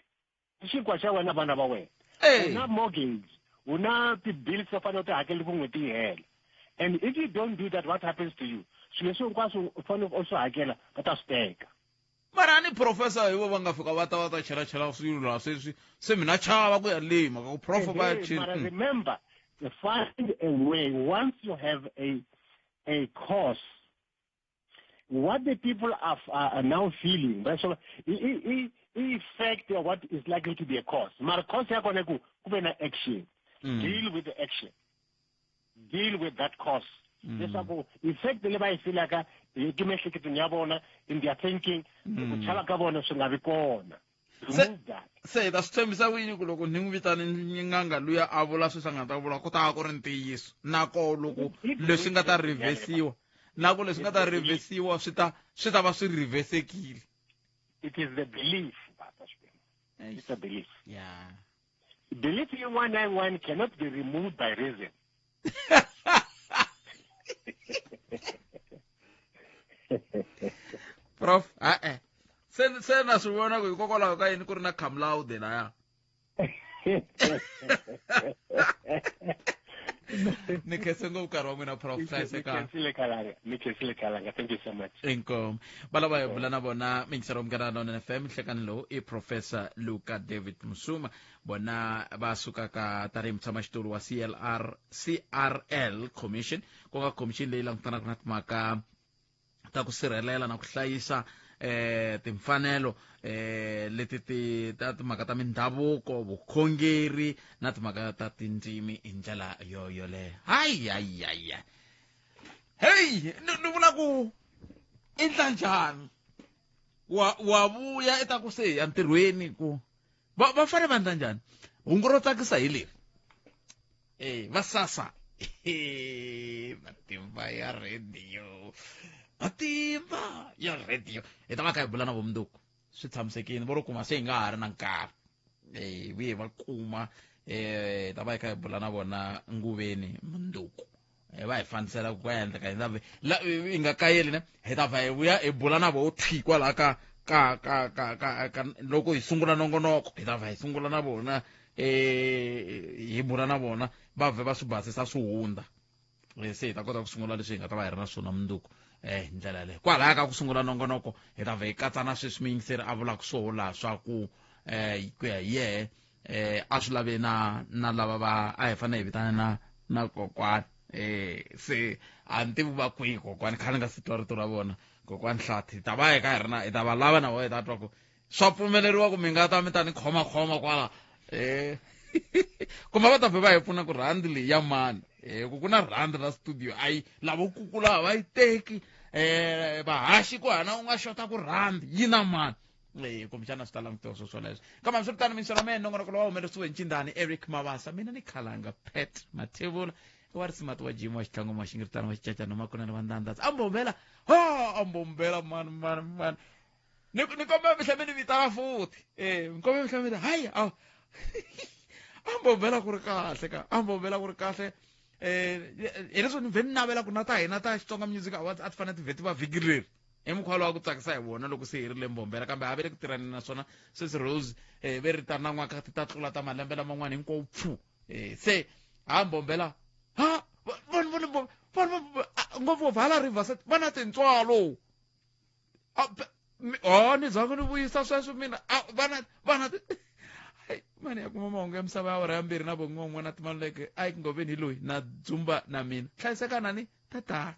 I xinkwa xa wena vana va wena. U na mortgage, u na ti-bills to fanele u ti hakela ku n'hweti yi hela. And if you don't do that, what happens to you? Swilo leswi hinkwaswo u fanele u swi hakela, va ta swi teka. Mara ni professor hi vo va nga fika va ta va ta chelachela swilo laha sweswi, se mina chava ku ya le mhaka ku prof va ya chela. Mara remember, find a way. Once you have a cause, what the people are now feeling, right? So effect of what is likely to be a cause. Mara cause ya kona ku ku ve na action. Deal with the action. Deal with that cause. Leswaku effect leyi va yi feelaka hi emiehleketweni ya vona, in their thinking, ku chava ka vona swi nga vi kona. Remove that. Se hi ta swi tshembisa ku yini ku loko ni n'wi vitane n'anga luya a vula sweswi a nga ta vula, ku ta va ku ri ntiyiso. Na koho loko leswi nga ta reversiwa, na ku leswi nga ta reversiwa swi ta va swi reversekile. It is the belief, Papa Xikwembu. It's a belief. Belief yin'wana na yin'wana cannot be removed by reason. Prof, e-e. Se na swi vona ku hikokwalaho ka yini ku ri na cum laude laya. Ni khense ngopfu nkarhi wa n'wina, Prof. Hlayiseka. Ni khensile Khalanga. Thank you so much. Inkomu. Va lava hi bula na vona miyingiseri wa Munghana Lonene FM nhlekani lowu i Professor Luka David Musuma. Vona va suka ka tanihi mutshamaxitulu wa CRL Commission, ku nga commission leyi langutanaka na timhaka ta ku sirhelela na ku hlayisa timfanelo leti ti ta timhaka ta mindhavuko, vukhongeri na timhaka ta tindzimi hi ndlela yo yoleyo. Hayi, hayi, hayi, hayi. Hey, ni vula ku i ndla njhani? Wa vuya i ta ku se ya ntirhweni ku va fanele va ndla njhani? Hungu ro tsakisa hi leri. Va sasa. Matimba ya radio. Matimba ya radio. Hi ta va kha hi bula na vumundzuku. Swi tshamisekile, vo ro kuma se hi nga ha ri na nkarhi. Vuye va kuma, hi ta va hi kha hi bula na vona nguveni mundzuku. Va hi fambisela ku endleka hi ta la, hi nga kayeli ne, hi ta va hi vuya hi bula na vo thwi kwala ka, ka, ka, ka, ka, ka, loko hi sungula nongonoko, hi ta va hi sungula na vona, hi bula na vona, va vhe va swi basisa swi hundza. Se hi ta kota ku sungula leswi hi nga ta va hi ri na swona mundzuku. Hi ndlela yaleyo. Kwalaya ka ku sungula nongonoko, hi ta vhe hi katsa na sweswi muyingiseri a vulaka swoho laha swa ku, ku ya hi yehe, a swi lave na lava va, a hi fanele hi vitana na kokwani. Se a ni tivi va kwihi kokwani, khale ni nga si twa rito ra vona kokwani Hlathi. Hi ta va hi ka hi ri na, hi ta va lava na vona, hi ta twa ku swa pfumeleriwa ku mi nga ta mi ta ni khomakhoma kwala. Kumbe va ta vhe va hi pfuna ku rhandi leyi ya mani. Ku ku na rhandi ra studio, ayi lavo kukula va yi teki. Vahaxi ku hana u nga xota ku rhandi yi na mani. Kumbexana swi ta langutiwa swo swoleswo. Kambe hambiswiritano, minxana mehe nongonoko lowu humelerisiwe hi Ncindani Eric Mabasa, mina ni Khalanga Pat Mathebula. I wa risimati wa jim wa xitlhangu ma xingiritana wa xicacana makunene wa ndandza a mbombela ha a mbombela mani mani mani ni ni kombela mi tlhela mi ni vitana futhi e ni kombela mi tlhela mi ni hayi a a mbombela ku ri kahle ka a mbombela ku ri kahle eh hi leswo ni vhe ni navela ku na ta hina ta Xitsonga Music Awards a ti fanele ti vhe ti va vhiki leri i mukhuva lowa ku tsakisa hi wona loko se hi ri le mbombela kambe a ve le ku tirhaneni na swona sweswi rose um ve ri ta nan'waka ti ta tlula ta malembe laman'wana hinkwawo pfu um se ha mbombela ha vanhu va le vanhu ngopfungopfu hala riverside va na tintswalo o ni zanga ni vuyisa sweswo mina vana vana mani ya kuma mahungu ya misava ya awara ya mbirhi na von'we na timaluleke a yi ngoveni hi loyi na dzumba na mina hlayisekanani tata.